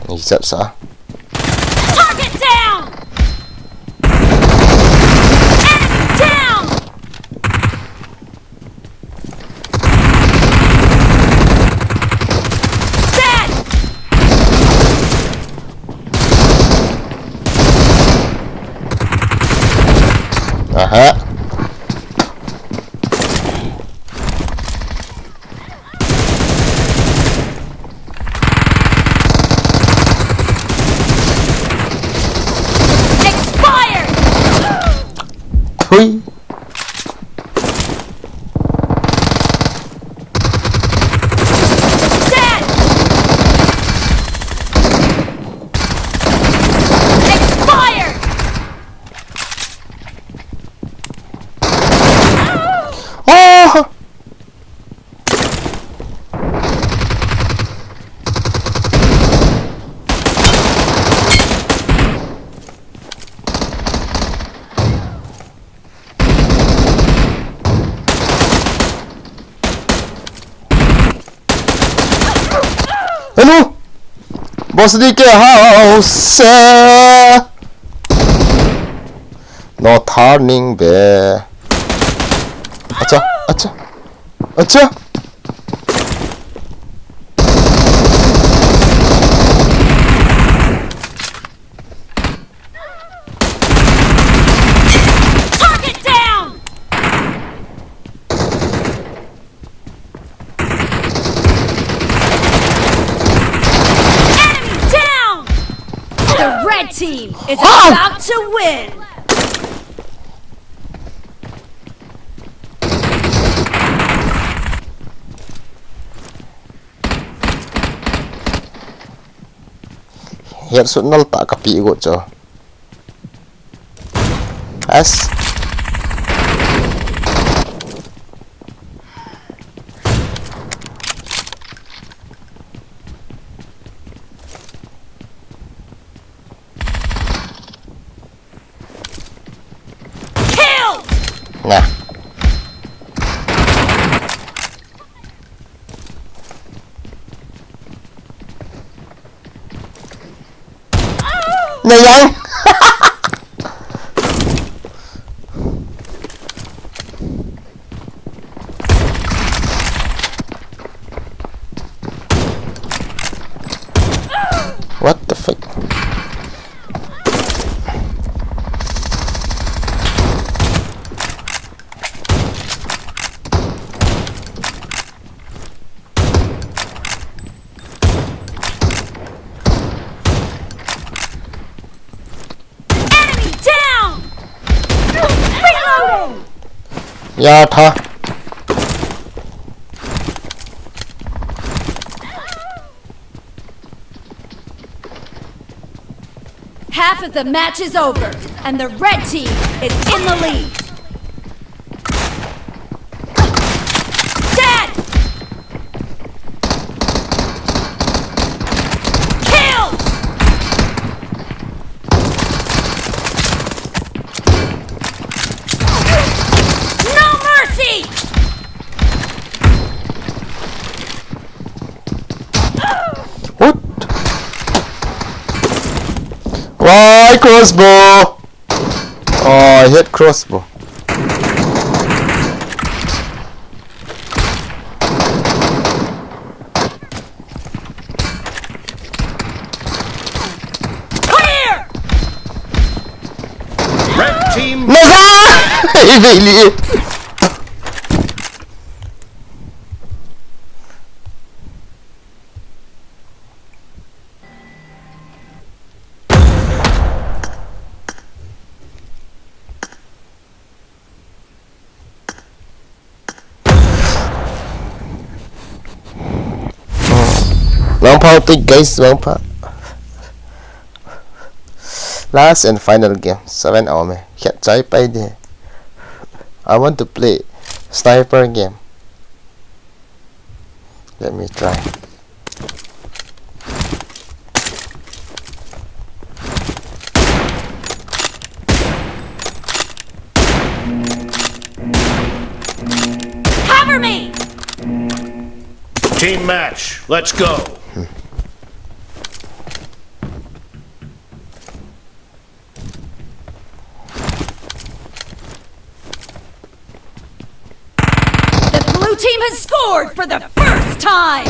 Ni chat sa. Target down! Enemy down! Dead! Aha. Expired! Thui. Dead! Expired! Oh! Hello! Boss D K house! No turning back. Acha, acha, acha. Target down! Enemy down! The red team is about to win! Headshot nal ta ka pi go cho. As. Killed! Nah. Nah, yang. Ya tha. Half of the match is over, and the red team is in the lead. Dead! Killed! No mercy! What? Why crossbow? Oh, I hate crossbow. Clear! Red team. Naga! Ibili. Vangpha, guys, vangpha. Last and final game. Seven hour me. Khet chai pai de. I want to play sniper game. Let me try. Cover me! Team match, let's go! The blue team has scored for the first time!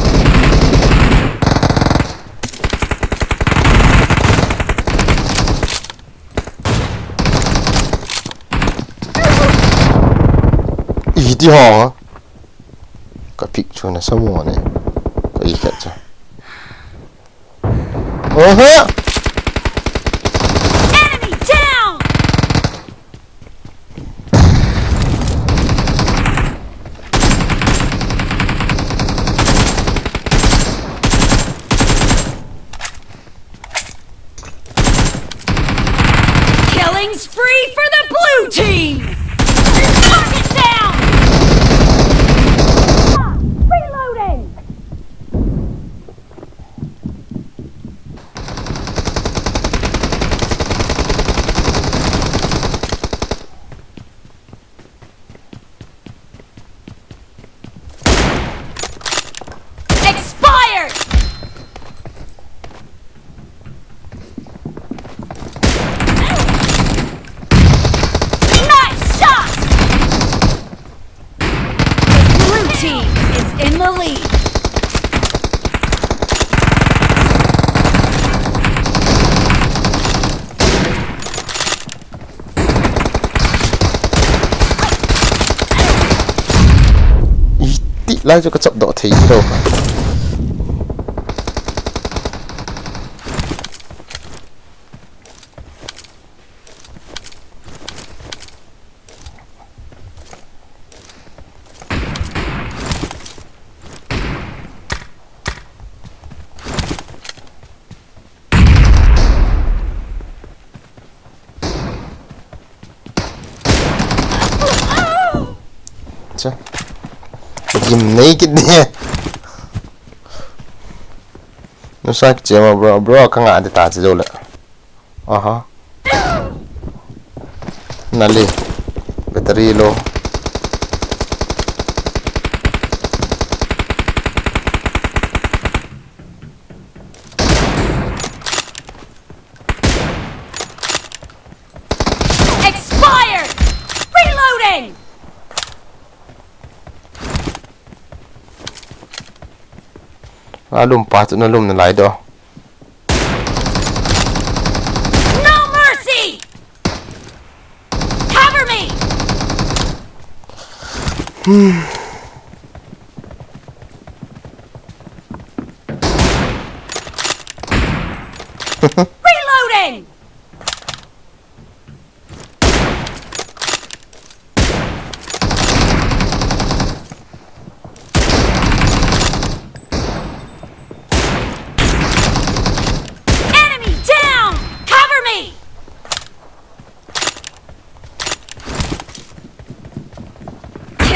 Iti ho. Ka pick chu na samu ne. Ka i khat cha. Oho! Enemy down! Killing spree for the blue team! Target down! Reloading! Expired! Nice shot! The blue team is in the lead. Iti lai chu ka chop doh thei lou. Cha. Gim nei kit ne. Nusa kiche ma bro, bro ka nga de ta chi lo le. Aha. Nali. Battery low. Expired! Reloading! Alum pa tu na lum na lai do. No mercy! Cover me! Reloading!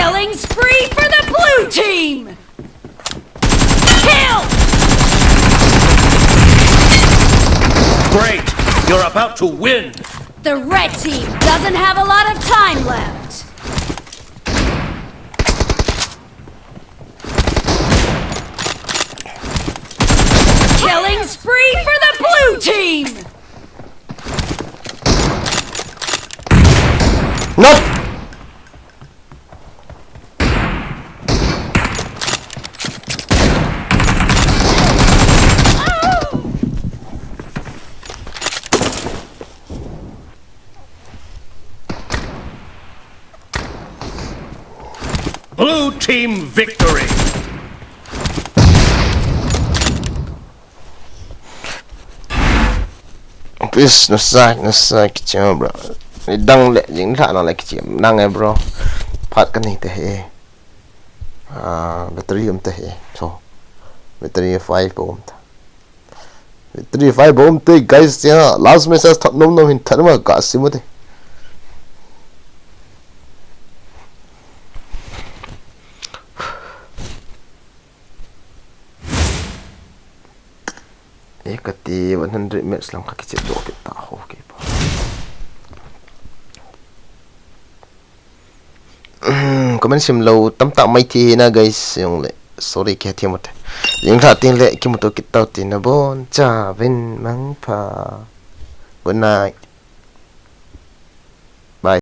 Killing spree for the blue team! Kill! Great! You're about to win! The red team doesn't have a lot of time left. Killing spree for the blue team! Not. Blue team victory! Please, nasa, nasa, kichim, bro. Nidang le, jing la na le kichim. Nang e, bro. Phat kani te he. Ah, battery um te he. So, battery five bou um te. Battery five bou um te, guys, ya. Last message that nom nom hin that ma ka simu te. E kati one hundred minutes lang ka kichep doh kit ta ho ke pa. Comment sim lou tamtah mai thi na, guys, jong le. Sorry, ke thi mut. Jing tha tin le kimuto kit tau tin na bon cha vin mang pha. Good night.